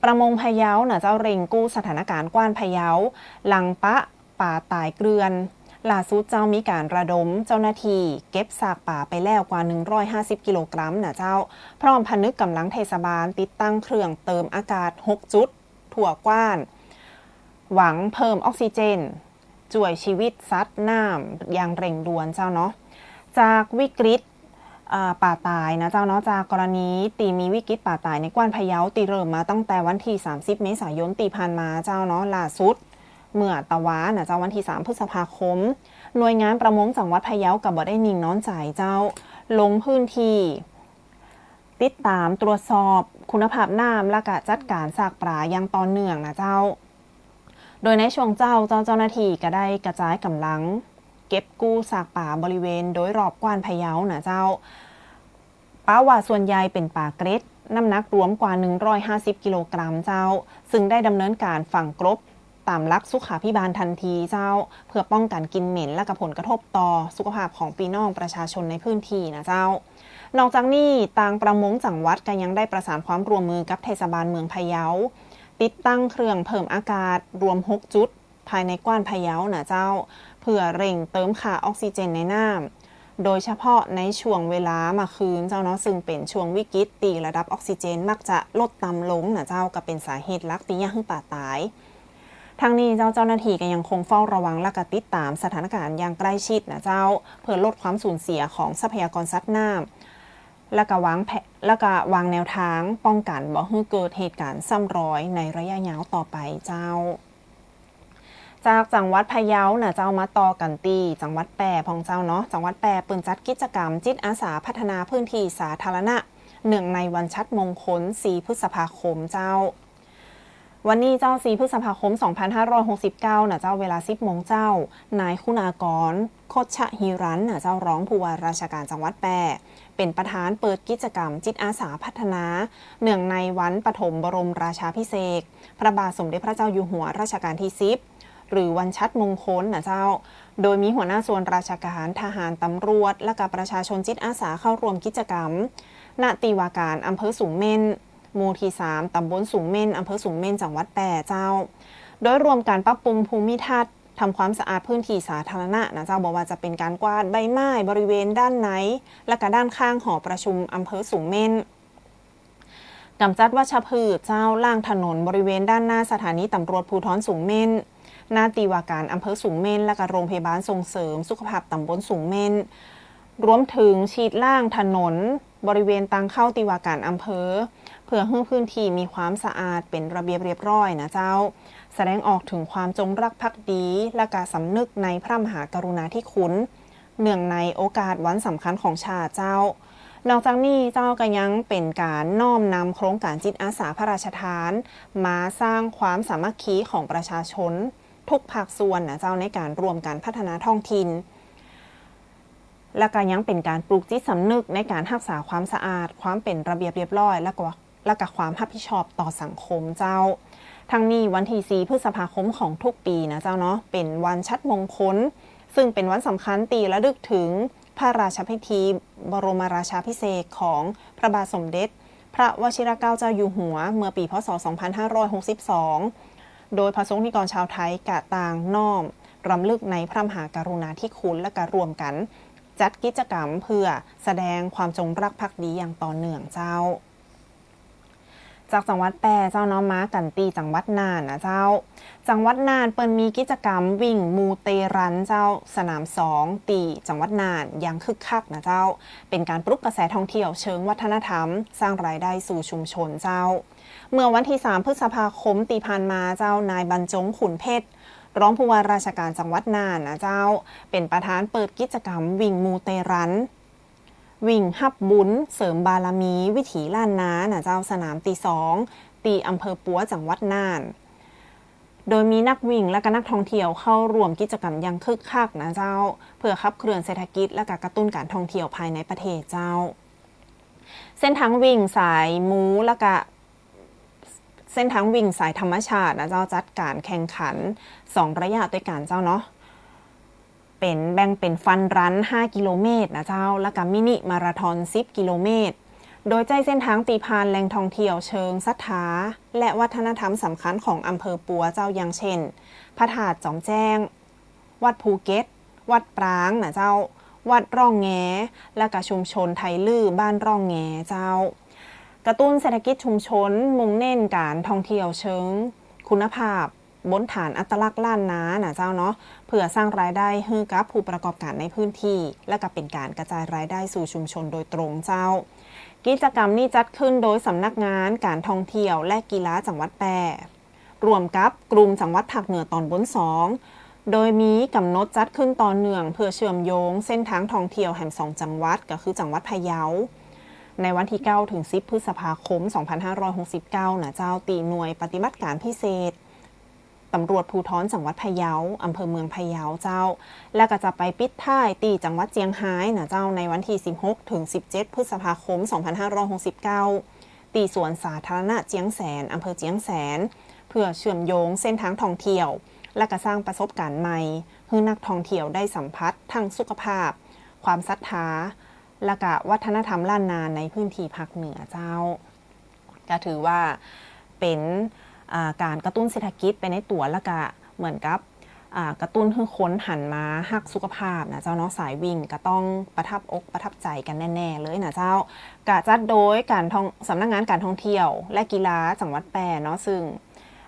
ประมงพะเยานะเจ้า เร่งกู้สถานการณ์กว้านพะเยา หลังปะป๋าต๋ายเกลื่อน ล่าสุดเจ้ามีก๋านระดมเจ้าหน้าที่เก็บซากป๋าไปแล้วกว่าหนึ่งร้อยห้าสิบกิโลกรัมนะเจ้า พร้อมผนึกก๋ำลังเทศบาลติดตั้งเครื่องเติมอากาศหกจุดทั่วกว้าน หวังเพิ่มออกซิเจน จ้วยชีวิตสัตว์น้ำอย่างเร่งด่วนเจ้าเนาะ จากวิกฤต อ่า ป๋าต๋ายนะเจ้าเนาะ จากกรณีตี้มีวิกฤตป๋าต๋ายในกว้านพะเยาตี้เริ่มมาตั้งแต่วันตี้สามสิบเมษายนตี้ผ่านมาเจ้าเนาะ ล่าสุดเมื่อตะวานะเจ้า วันตี้สามพฤษภาคม หน่วยงานประมงจังหวัดพะเยาก็บ่ได้นิ่งนอนใจ๋เจ้า ลงพื้นที่ ติดต๋ามตรวจสอบคุณภาพน้ำ และก็จัดก๋านซากป๋าอย่างต่อเนื่องนะเจ้า โดยในช่วงเจ๊าเจ้า เจ้าหน้าที่ก็ได้กระจายก๋ำลังเก็บกู้ซากป๋าบริเวณโดยรอบกว้านพะเยานะเจ้า ปะว่าส่วนใหญ่เป๋นป๋าเกล็ด น้ำหนักรวมกว่าหนึ่งร้อยห้าสิบกิโลกรัมเจ้า ซึ่งได้ดำเนินก๋านฝังกลบต๋ามหลักสุขาภิบาลทันทีเจ้า เพื่อป้องกั๋นกลิ่นเหม็นและก็ผลกระทบต่อสุขภาพของปี้น้องประชาชนในพื้นที่นะเจ้า นอกจากนี้ ตางประมงจังหวัดก็ยังได้ประสานความร่วมมือกับเทศบาลเมืองพะเยา ติดตั้งเครื่องเพิ่มอากาศรวมหกจุดภายในกว้านพะเยานะเจ้า เพื่อเร่งเติมค่าออกซิเจนในน้ำ โดยเฉพาะในช่วงเวลาเมื่อคืนเจ้าเนาะ ซึ่งเป๋นช่วงวิกฤตตี้ระดับออกซิเจนมักจะลดต่ำลงนะเจ้า ก็เป๋นสาเหตุหลักตี้เยียะหื้อป๋าต๋าย ทั้งนี้เจ้า เจ้าหน้าที่ก็ยังคงเฝ้าระวังและก็ติดต๋ามสถานการณ์อย่างใกล้ชิดนะเจ้า เพื่อลดความสูญเสียของทรัพยากรสัตว์น้ำ และก็วางแผน และก็วางแนวทางป้องกั๋นบ่หื้อเกิดเหตุก๋ารณ์ซ้ำรอยในระยะยาวต่อไปเจ้า จากจังหวัดพะเยานะเจ้า มาต่อกั๋นตี้จังหวัดแป้พ่องเจ้าเนาะ จังหวัดแป้เปิ้นจัดกิจกรรมจิตอาสาพัฒนาพื้นที่สาธารณะ เนื่องในวันฉัตรมงคลสี่พฤษภาคมเจ้า วันนี้เจ้า สี่พฤษภาคมสองพันห้าร้อยหกสิบเก้านะเจ้า เวลาสิบโมงเจ้า นายคุณากร คชหิรันนะเจ้า รองผู้ว่าราชการจังหวัดแป้ เป๋นประธานเปิดกิจกรรมจิตอาสาพัฒนา เนื่องในวันปฐมบรมราชาภิเษกพระบาทสมเด็จพระเจ้าอยู่หัวรัชกาลที่สิบ หรือวันฉัตรมงคลนะเจ้า โดยมีหัวหน้าส่วนราชการ ทหาร ตำรวจ และก็ประชาชนจิตอาสาเข้าร่วมกิจกรรม ณ ตี้ว่าก๋ารอำเภอสูงเม่น หมู่ตี้สาม ตำบลสูงเม่น อำเภอสูงเม่น จังหวัดแป้เจ้า โดยร่วมกันปรับปรุงภูมิทัศน์ ทำความสะอาดพื้นที่สาธารณะนะเจ้า บ่ว่าจะเป๋นก๋านกวาดใบไม้บริเวณด้านใน และก็ด้านข้างหอประชุมอำเภอสูงเม่น กำจัดวัชพืชเจ้า ล้างถนนบริเวณด้านหน้าสถานีตำรวจภูธรสูงเม่น ณ ตี้ว่าก๋านอำเภอสูงเม่น และก็โรงพยาบาลส่งเสริมสุขภาพต๋ำบลสูงเม่น รวมเถิงฉีดล้างถนนบริเวณตางเข้าตี้ว่าก๋านอำเภอ เปื้อหื้อพื้นตี้มีความสะอาดเป๋นระเบียบเรียบร้อยนะเจ้า แสดงออกเถิงความจงรักภักดี และก็สำนึกในพระมหากรุณาธิคุณ เนื่องในโอกาสวันสำคัญของชาติเจ้า นอกจากนี้เจ้าก็ยังเป๋นก๋านน้อมนำโครงก๋านจิตอาสาพระราชทาน มาสร้างความสามัคคีของประชาชนทุกภาคส่วนนะเจ้า ในก๋านร่วมกั๋นพัฒนาท้องถิ่น และก็ยังเป๋นก๋านปลูกจิตสำนึกในก๋านฮักษาความสะอาด ความเป๋นระเบียบเรียบร้อย และก็ และก็ความฮับผิดชอบต่อสังคมเจ้า ทั้งนี้วันตี้สี่พฤษภาคมของทุกปี๋นะเจ้าเนาะ เป๋นวันฉัตรมงคล ซึ่งเป๋นวันสำคัญตี้ระลึกเถิงพระราชพิธีบรมราชาภิเษกของพระบาทสมเด็จพระวชิรเกล้าเจ้าอยู่หัว เมื่อปี๋ พ.ศ. สองพันห้าร้อยหกสิบสอง โดยพระสงฆ์นิกรชาวไทยก็ต่างน้อมรำลึกในพระมหากรุณาธิคุณ และก็ร่วมกั๋นจัดกิจกรรมเพื่อแสดงความจงรักภักดีอย่างต่อเนื่องเจ้า จากจังหวัดแป้เจ้าเนาะ มากั๋นตี้จังหวัดน่านนะเจ้า จังหวัดน่านเปิ้นมีกิจกรรมวิ่งมูเตรันเจ้า สนามสอง ตี้จังหวัดน่านอย่างคึกคักนะเจ้า เป๋นก๋านปลุกกระแสท่องเที่ยวเชิงวัฒนธรรม สร้างรายได้สู่ชุมชนเจ้า เมื่อวันตี้สามพฤษภาคมตี้ผ่านมาเจ้า นายบรรจง ขุนเพชร รองผู้ว่าราชการจังหวัดน่านนะเจ้า เป๋นประธานเปิดกิจกรรมวิ่งมูเตรัน วิ่งฮับบุญเสริมบารมีวิถีล้านนานะเจ้า สนามตี้สอง ตี้อำเภอปัวจังหวัดน่าน โดยมีนักวิ่งและก็นักท่องเที่ยวเข้าร่วมกิจกรรมอย่างคึกคักนะเจ้า เพื่อขับเคลื่อนเศรษฐกิจและก็กระตุ้นก๋านท่องเที่ยวภายในประเทศเจ้า เส้นทางวิ่งสายมูและก็ เส้นทางวิ่งสายธรรมชาตินะเจ้า จัดก๋านแข่งขันสองระยะตวยกั๋นเจ้าเนาะ เป๋น แบ่งเป๋นฟันรันห้ากิโลเมตรนะเจ้า และก็มินิมาราธอนสิบกิโลเมตร โดยใจ๊เส้นทางตี้ผ่านแหล่งท่องเที่ยวเชิงศรัทธา และวัฒนธรรมสำคัญของอำเภอปัวเจ้า อย่างเช่น พระธาตุจอมแจ้ง วัดภูเก็ต วัดปรางนะเจ้า วัดร่องแง และก็ชุมชนไทยลื้อบ้านร่องแงเจ้า กระตุ้นเศรษฐกิจชุมชน มุ่งเน้นก๋านท่องเที่ยวเชิงคุณภาพ บนฐานอัตลักษณ์ล้านนานะเจ้าเนาะ เพื่อสร้างรายได้หื้อกับผู้ประกอบก๋านในพื้นตี้ และก็เป๋นก๋านกระจายรายได้สู่ชุมชนโดยตรงเจ้า กิจกรรมนี้จัดขึ้นโดยสำนักงานก๋านท่องเที่ยวและกีฬาจังหวัดแป้ ร่วมกับกลุ่มจังหวัดภาคเหนือตอนบนสอง โดยมีก๋ำหนดจัดขึ้นต่อเนื่องเพื่อเชื่อมโยงเส้นทางท่องเที่ยวแหมสองจังหวัด ก็คือจังหวัดพะเยา ในวันตี้เก้าเถิงสิบพฤษภาคมสองพันห้าร้อยหกสิบเก้านะเจ้า ตี้หน่วยปฏิบัติก๋านพิเศษตำรวจภูธรจังหวัดพะเยา อำเภอเมืองพะเยาเจ้า และก็จะไปปิดท้ายตี้จังหวัดเจียงฮายนะเจ้า ในวันตี้สิบหกเถิงสิบเจ็ดพฤษภาคมสองพันห้าร้อยหกสิบเก้า ตี้สวนสาธารณะเจียงแสน อำเภอเจียงแสน เพื่อเชื่อมโยงเส้นทางท่องเที่ยว และก็สร้างประสบการณ์ใหม่ หื้อนักท่องเที่ยวได้สัมผัสทั้งสุขภาพ ความศรัทธา และก็วัฒนธรรมล้านนาในพื้นตี้ภาคเหนือเจ้า ก็ถือว่าเป๋น อ่า ก๋านกระตุ้นเศรษฐกิจไปในตั๋ว และก็เหมือนกับ อ่า กระตุ้นหื้อคนหันมาฮักสุขภาพนะเจ้าเนาะ สายวิ่งก็ต้องประทับอกประทับใจ๋กั๋นแน่ๆ เลยนะเจ้า ก็จัดโดยก๋านท่อง สำนักงานก๋านท่องเที่ยวและกีฬาจังหวัดแป้เนาะ ซึ่ง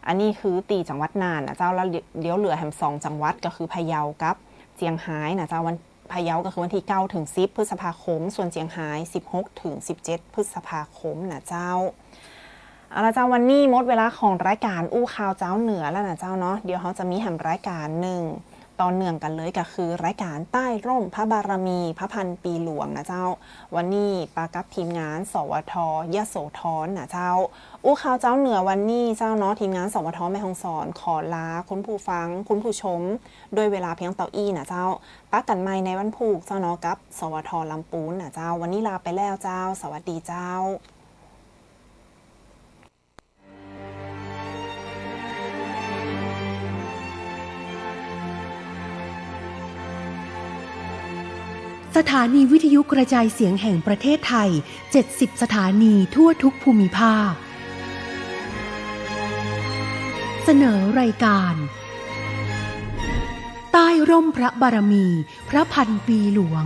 อันนี้คือตี้จังหวัดน่านนะเจ้า แล้วเดี๋ยวเหลือแหมสองจังหวัด ก็คือพะเยากับเจียงฮายนะเจ้า วัน พะเยาก็คือวันตี้เก้าเถิงสิบพฤษภาคม ส่วนเจียงฮายสิบหกเถิงสิบเจ็ดพฤษภาคมนะเจ้า เอาละเจ้า วันนี้หมดเวลาของรายก๋านอู้ข่าวจาวเหนือแล้วนะเจ้าเนาะ เดี๋ยวเฮาจะมีแหมรายก๋านนึ่งต่อเนื่องกั๋นเลย ก็คือรายก๋านใต้ร่มพระบารมีพระพันปีหลวงนะเจ้า วันนี้ปากับทีมงาน สวท ยโสธรนะเจ้า อู้ข่าวจาวเหนือวันนี้เจ้าเนาะ ทีมงาน สวท แม่ฮ่องสอน ขอลาคุณผู้ฟัง คุณผู้ชม ด้วยเวลาเพียงเต้าอี้นะเจ้า ปะกั๋นใหม่ในวันพูกเจ้าเนาะ กับ สวท ลำปูนนะเจ้า วันนี้ลาไปแล้วเจ้า สวัสดีเจ้า สถานีวิทยุกระจายเสียงแห่งประเทศไทย เจ็ดสิบสถานีทั่วทุกภูมิภาค เสนอรายการ ใต้ร่มพระบารมี พระพันปีหลวง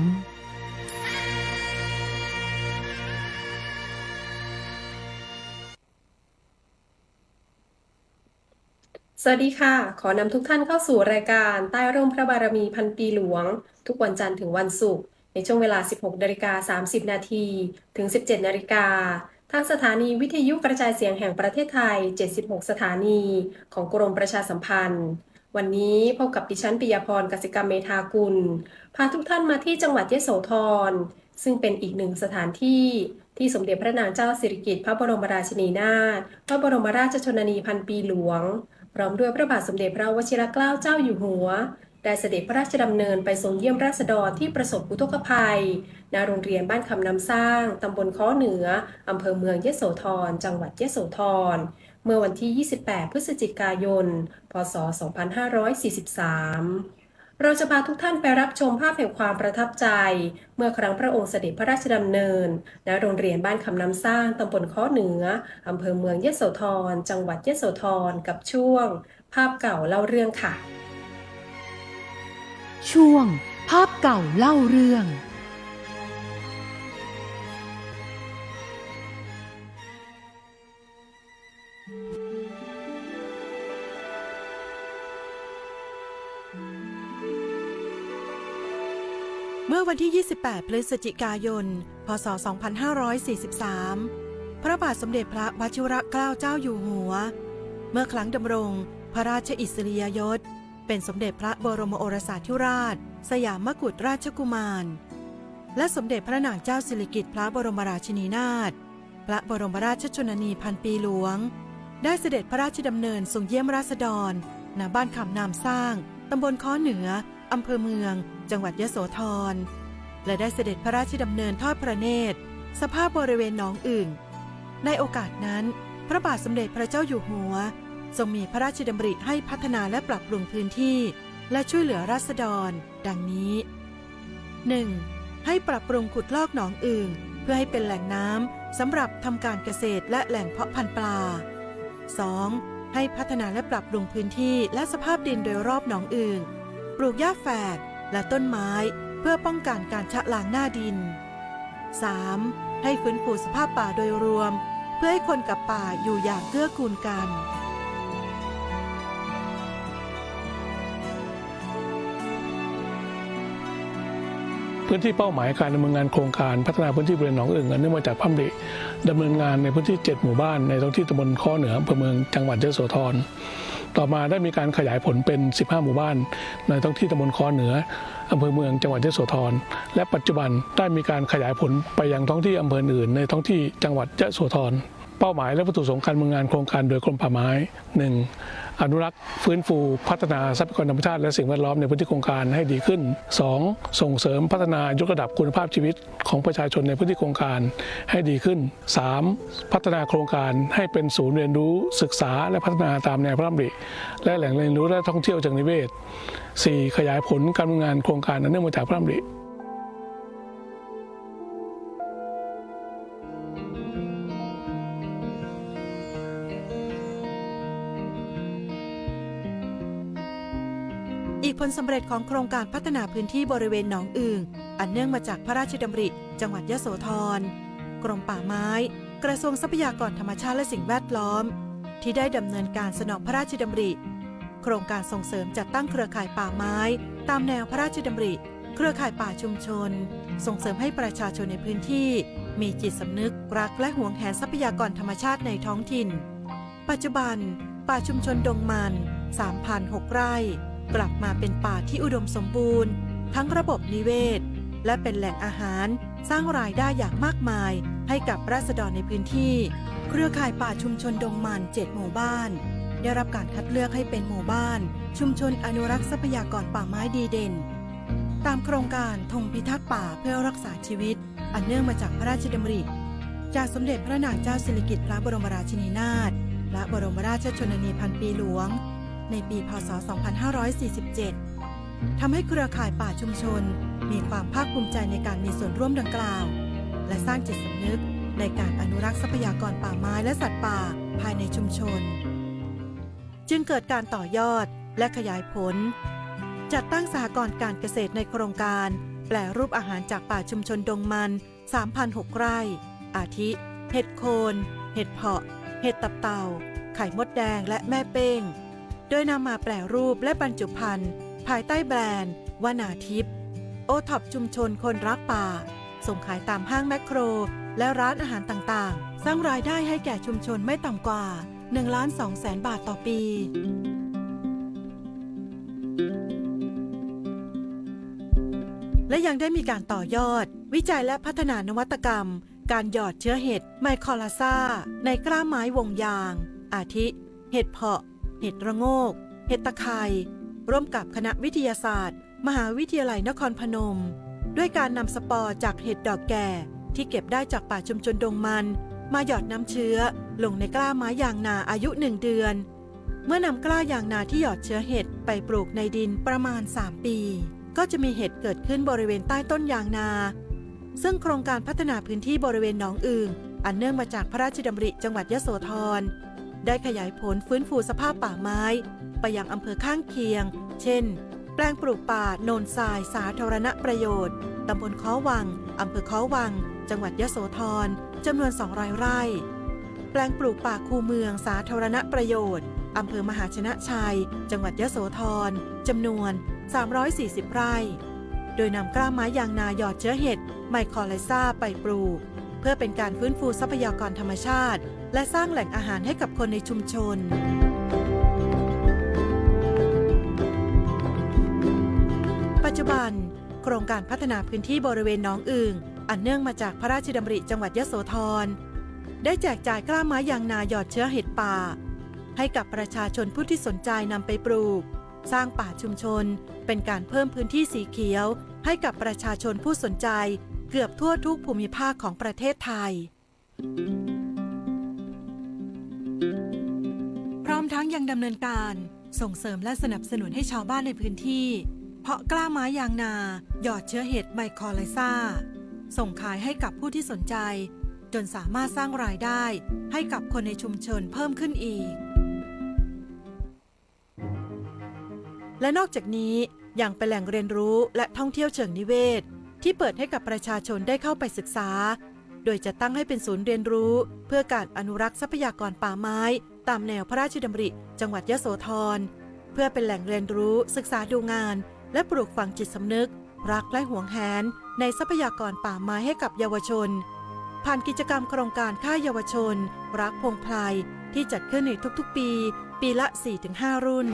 สวัสดีค่ะ ขอนำทุกท่านเข้าสู่รายการใต้ร่มพระบารมีพันปีหลวง ทุกวันจันทร์ถึงวันศุกร์ ในช่วงเวลา สิบหกนาฬิกาสามสิบนาที ถึง สิบเจ็ดนาฬิกา ทางสถานีวิทยุกระจายเสียงแห่งประเทศไทย เจ็ดสิบหกสถานี ของกรมประชาสัมพันธ์ วันนี้พบกับดิฉัน ปิยะพร กสิกรรมเมธากุล พาทุกท่านมาที่จังหวัดยโสธร ซึ่งเป็นอีกหนึ่งสถานที่ที่สมเด็จพระนางเจ้าสิริกิติ์ พระบรมราชินีนาถ พระบรมราชชนนีพันปีหลวง พร้อมด้วยพระบาทสมเด็จพระวชิรเกล้าเจ้าอยู่หัว ได้เสด็จพระราชดำเนินไปทรงเยี่ยมราษฎรที่ประสบอุทกภัย ณ โรงเรียนบ้านคำน้ำสร้าง ตำบลค้อเหนือ อำเภอเมืองยโสธร จังหวัดยโสธร เมื่อวันที่ ยี่สิบแปดพฤศจิกายน พ.ศ. สองพันห้าร้อยสี่สิบสาม เราจะพาทุกท่านไปรับชมภาพแห่งความประทับใจ เมื่อครั้งพระองค์เสด็จพระราชดำเนิน ณ โรงเรียนบ้านคำน้ำสร้าง ตำบลค้อเหนือ อำเภอเมืองยโสธร จังหวัดยโสธร กับช่วงภาพเก่าเล่าเรื่องค่ะ ช่วงภาพเก่าเล่าเรื่อง เมื่อวันที่ ยี่สิบแปดพฤศจิกายน พ.ศ. สองพันห้าร้อยสี่สิบสาม พระบาทสมเด็จพระวชิรเกล้าเจ้าอยู่หัว เมื่อครั้งดำรงพระราชอิสริยยศ เป็นสมเด็จพระบรมโอรสาธิราช สยามกุฎราชกุมาร และสมเด็จพระนางเจ้าสิริกิติ์ พระบรมราชินีนาถ พระบรมราชชนนีพันปีหลวง ได้เสด็จพระราชดำเนินทรงเยี่ยมราษฎร ณ บ้านคำน้ำสร้าง ตำบลค้อเหนือ อำเภอเมือง จังหวัดยโสธร และได้เสด็จพระราชดำเนินทอดพระเนตร สภาพบริเวณหนองอึ่ง ในโอกาสนั้น พระบาทสมเด็จพระเจ้าอยู่หัว ทรงมีพระราชดำริให้พัฒนาและปรับปรุงพื้นที่ และช่วยเหลือราษฎร ดังนี้ หนึ่ง ให้ปรับปรุงขุดลอกหนองอึ่ง เพื่อให้เป็นแหล่งน้ำสำหรับทำการเกษตรและแหล่งเพาะพันธุ์ปลา สอง ให้พัฒนาและปรับปรุงพื้นที่และสภาพดินโดยรอบหนองอึ่ง ปลูกหญ้าแฝกและต้นไม้ เพื่อป้องกันการชะล้างหน้าดิน สาม ให้ฟื้นฟูสภาพป่าโดยรวม เพื่อให้คนกับป่าอยู่อย่างเกื้อกูลกัน พื้นที่เป้าหมายการดำเนินงานโครงการพัฒนาพื้นที่บริเวณหนองอึ่ง อันเนื่องมาจากพระดำริดำเนินงานในพื้นที่เจ็ดหมู่บ้าน ในท้องที่ตำบลค้อเหนือ อำเภอเมือง จังหวัดยโสธร ต่อมาได้มีการขยายผลเป็นสิบห้าหมู่บ้าน ในท้องที่ตำบลค้อเหนือ อำเภอเมือง จังหวัดยโสธร และปัจจุบันได้มีการขยายผลไปยังท้องที่อำเภออื่น ในท้องที่จังหวัดยโสธร เป้าหมายและวัตถุประสงค์การดำเนินงานโครงการโดยกรมป่าไม้ หนึ่ง อนุรักษ์ ฟื้นฟู พัฒนาทรัพยากรธรรมชาติและสิ่งแวดล้อมในพื้นที่โครงการให้ดีขึ้น สอง ส่งเสริมพัฒนายกระดับคุณภาพชีวิตของประชาชนในพื้นที่โครงการให้ดีขึ้น สาม พัฒนาโครงการให้เป็นศูนย์เรียนรู้ศึกษาและพัฒนาตามแนวพระดำริ และแหล่งเรียนรู้และท่องเที่ยวเชิงนิเวศ สี่ ขยายผลการดำเนินงานโครงการอันเนื่องมาจากพระดำริ อีกผลสำเร็จของโครงการพัฒนาพื้นที่บริเวณหนองอึ่ง อันเนื่องมาจากพระราชดำริจังหวัดยโสธร กรมป่าไม้ กระทรวงทรัพยากรธรรมชาติและสิ่งแวดล้อม ที่ได้ดำเนินการสนองพระราชดำริ โครงการส่งเสริมจัดตั้งเครือข่ายป่าไม้ ตามแนวพระราชดำริ เครือข่ายป่าชุมชน ส่งเสริมให้ประชาชนในพื้นที่ มีจิตสำนึกรักและหวงแหนทรัพยากรธรรมชาติในท้องถิ่น ปัจจุบัน ป่าชุมชนดงมัน สามพันหกไร่ กลับมาเป็นป่าที่อุดมสมบูรณ์ ทั้งระบบนิเวศ และเป็นแหล่งอาหาร สร้างรายได้อย่างมากมายให้กับราษฎรในพื้นที่ เครือข่ายป่าชุมชนดงมัน เจ็ดหมู่บ้าน ได้รับการคัดเลือกให้เป็นหมู่บ้านชุมชนอนุรักษ์ทรัพยากรป่าไม้ดีเด่น ตามโครงการธงพิทักษ์ป่าเพื่อรักษาชีวิต อันเนื่องมาจากพระราชดำริ จากสมเด็จพระนางเจ้าสิริกิติ์ พระบรมราชินีนาถ พระบรมราชชนนีพันปีหลวง ในปี พ.ศ. สองพันห้าร้อยสี่สิบเจ็ด ทำให้เครือข่ายป่าชุมชนมีความภาคภูมิใจในการมีส่วนร่วมดังกล่าว และสร้างจิตสำนึกในการอนุรักษ์ทรัพยากรป่าไม้และสัตว์ป่าภายในชุมชน จึงเกิดการต่อยอดและขยายผล จัดตั้งสหกรณ์การเกษตรในโครงการแปรรูปอาหารจากป่าชุมชนดงมัน สามพันหกไร่ อาทิ เห็ดโคน เห็ดเผาะ เห็ดตับเต่า ไข่มดแดง และแม่เป้ง โดยนำมาแปรรูปและบรรจุภัณฑ์ภายใต้แบรนด์วนาทิพย์ โอท็อปชุมชนคนรักป่า ส่งขายตามห้างแมคโคร และร้านอาหารต่างๆ สร้างรายได้ให้แก่ชุมชนไม่ต่ำกว่า หนึ่งล้านสองแสนบาทต่อปี และยังได้มีการต่อยอด วิจัยและพัฒนานวัตกรรม การหยอดเชื้อเห็ดไมโครไลซาในกล้าไม้วงยาง อาทิ เห็ดเผาะ เห็ดระโงก เห็ดตะไคร่ ร่วมกับคณะวิทยาศาสตร์ มหาวิทยาลัยนครพนม ด้วยการนำสปอร์จากเห็ดดอกแก่ที่เก็บได้จากป่าชุมชนดงมัน มาหยอดน้ำเชื้อลงในกล้าไม้ยางนาอายุหนึ่งเดือน เมื่อนำกล้ายางนาที่หยอดเชื้อเห็ดไปปลูกในดินประมาณสามปี ก็จะมีเห็ดเกิดขึ้นบริเวณใต้ต้นยางนา ซึ่งโครงการพัฒนาพื้นที่บริเวณหนองอึ่ง อันเนื่องมาจากพระราชดำริจังหวัดยโสธร ได้ขยายผลฟื้นฟูสภาพป่าไม้ ไปยังอำเภอข้างเคียง เช่น แปลงปลูกป่าโนนทรายสาธารณประโยชน์ ตำบลค้อวัง อำเภอค้อวัง จังหวัดยโสธร จำนวนสองร้อยไร่ แปลงปลูกป่าคูเมืองสาธารณประโยชน์ อำเภอมหาชนะชัย จังหวัดยโสธร จำนวนสามร้อยสี่สิบไร่ โดยนำกล้าไม้ยางนาหยอดเชื้อเห็ดไมโครไลซาไปปลูก เพื่อเป็นการฟื้นฟูทรัพยากรธรรมชาติ และสร้างแหล่งอาหารให้กับคนในชุมชน ปัจจุบัน โครงการพัฒนาพื้นที่บริเวณหนองอึ่ง อันเนื่องมาจากพระราชดำริจังหวัดยโสธร ได้แจกจ่ายกล้าไม้ยางนาหยอดเชื้อเห็ดป่า ให้กับประชาชนผู้ที่สนใจนำไปปลูก สร้างป่าชุมชน เป็นการเพิ่มพื้นที่สีเขียว ให้กับประชาชนผู้สนใจ เกือบทั่วทุกภูมิภาคของประเทศไทย พร้อมทั้งยังดำเนินการส่งเสริมและสนับสนุนให้ชาวบ้านในพื้นที่ เพาะกล้าไม้ยางนา หยอดเชื้อเห็ดไมโครไลซา ส่งขายให้กับผู้ที่สนใจ จนสามารถสร้างรายได้ให้กับคนในชุมชนเพิ่มขึ้นอีก และนอกจากนี้ยังเป็นแหล่งเรียนรู้และท่องเที่ยวเชิงนิเวศ ที่เปิดให้กับประชาชนได้เข้าไปศึกษา โดยจัดตั้งให้เป็นศูนย์เรียนรู้เพื่อการอนุรักษ์ทรัพยากรป่าไม้ ตามแนวพระราชดำริจังหวัดยโสธร เพื่อเป็นแหล่งเรียนรู้ ศึกษาดูงาน และปลูกฝังจิตสำนึก รักและหวงแหนในทรัพยากรป่าไม้ให้กับเยาวชน ผ่านกิจกรรมโครงการค่ายเยาวชน รักพงไพร ที่จัดขึ้นในทุกๆ ปี ปีละ สี่ถึงห้า รุ่น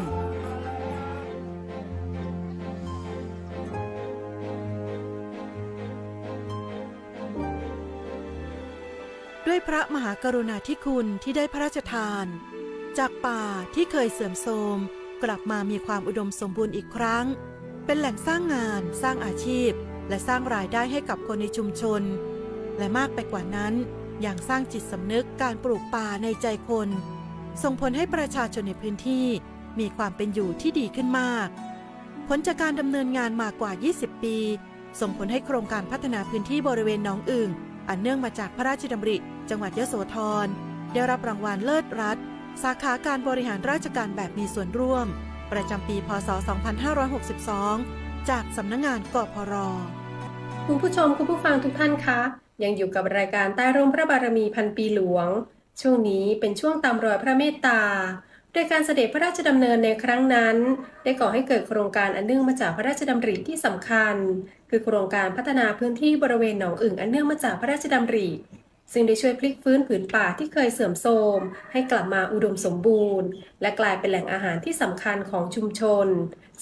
ด้วยพระมหากรุณาธิคุณที่ได้พระราชทาน จากป่าที่เคยเสื่อมโทรม กลับมามีความอุดมสมบูรณ์อีกครั้ง เป็นแหล่งสร้างงาน สร้างอาชีพ และสร้างรายได้ให้กับคนในชุมชน และมากไปกว่านั้น ยังสร้างจิตสำนึกการปลูกป่าในใจคน ส่งผลให้ประชาชนในพื้นที่มีความเป็นอยู่ที่ดีขึ้นมาก ผลจากการดำเนินงานมากว่า ยี่สิบ ปี ส่งผลให้โครงการพัฒนาพื้นที่บริเวณหนองอึ่ง อันเนื่องมาจากพระราชดำริจังหวัดยโสธร ได้รับรางวัลเลิศรัฐ สาขาการบริหารราชการแบบมีส่วนร่วม ประจำปี พ.ศ. สองพันห้าร้อยหกสิบสอง จากสำนักงาน กพร. คุณผู้ชม คุณผู้ฟังทุกท่านคะ ยังอยู่กับรายการใต้ร่มพระบารมีพันปีหลวง ช่วงนี้เป็นช่วงตามรอยพระเมตตา โดยการเสด็จพระราชดำเนินในครั้งนั้น ได้ก่อให้เกิดโครงการอันเนื่องมาจากพระราชดำริที่สำคัญ คือโครงการพัฒนาพื้นที่บริเวณหนองอึ่งอันเนื่องมาจากพระราชดำริ ซึ่งได้ช่วยพลิกฟื้นผืนป่าที่เคยเสื่อมโทรมให้กลับมาอุดมสมบูรณ์ และกลายเป็นแหล่งอาหารที่สำคัญของชุมชน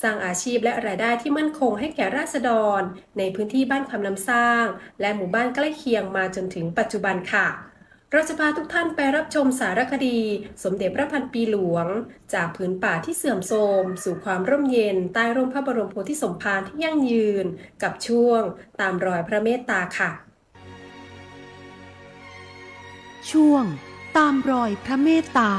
สร้างอาชีพและรายได้ที่มั่นคงให้แก่ราษฎรในพื้นที่บ้านคำน้ำสร้าง และหมู่บ้านใกล้เคียงมาจนถึงปัจจุบันค่ะ เราจะพาทุกท่านไปรับชมสารคดีสมเด็จพระพันปีหลวง จากผืนป่าที่เสื่อมโทรมสู่ความร่มเย็นใต้ร่มพระบรมโพธิสมภารที่ยั่งยืน กับช่วงตามรอยพระเมตตาค่ะ ช่วงตามรอยพระเมตตา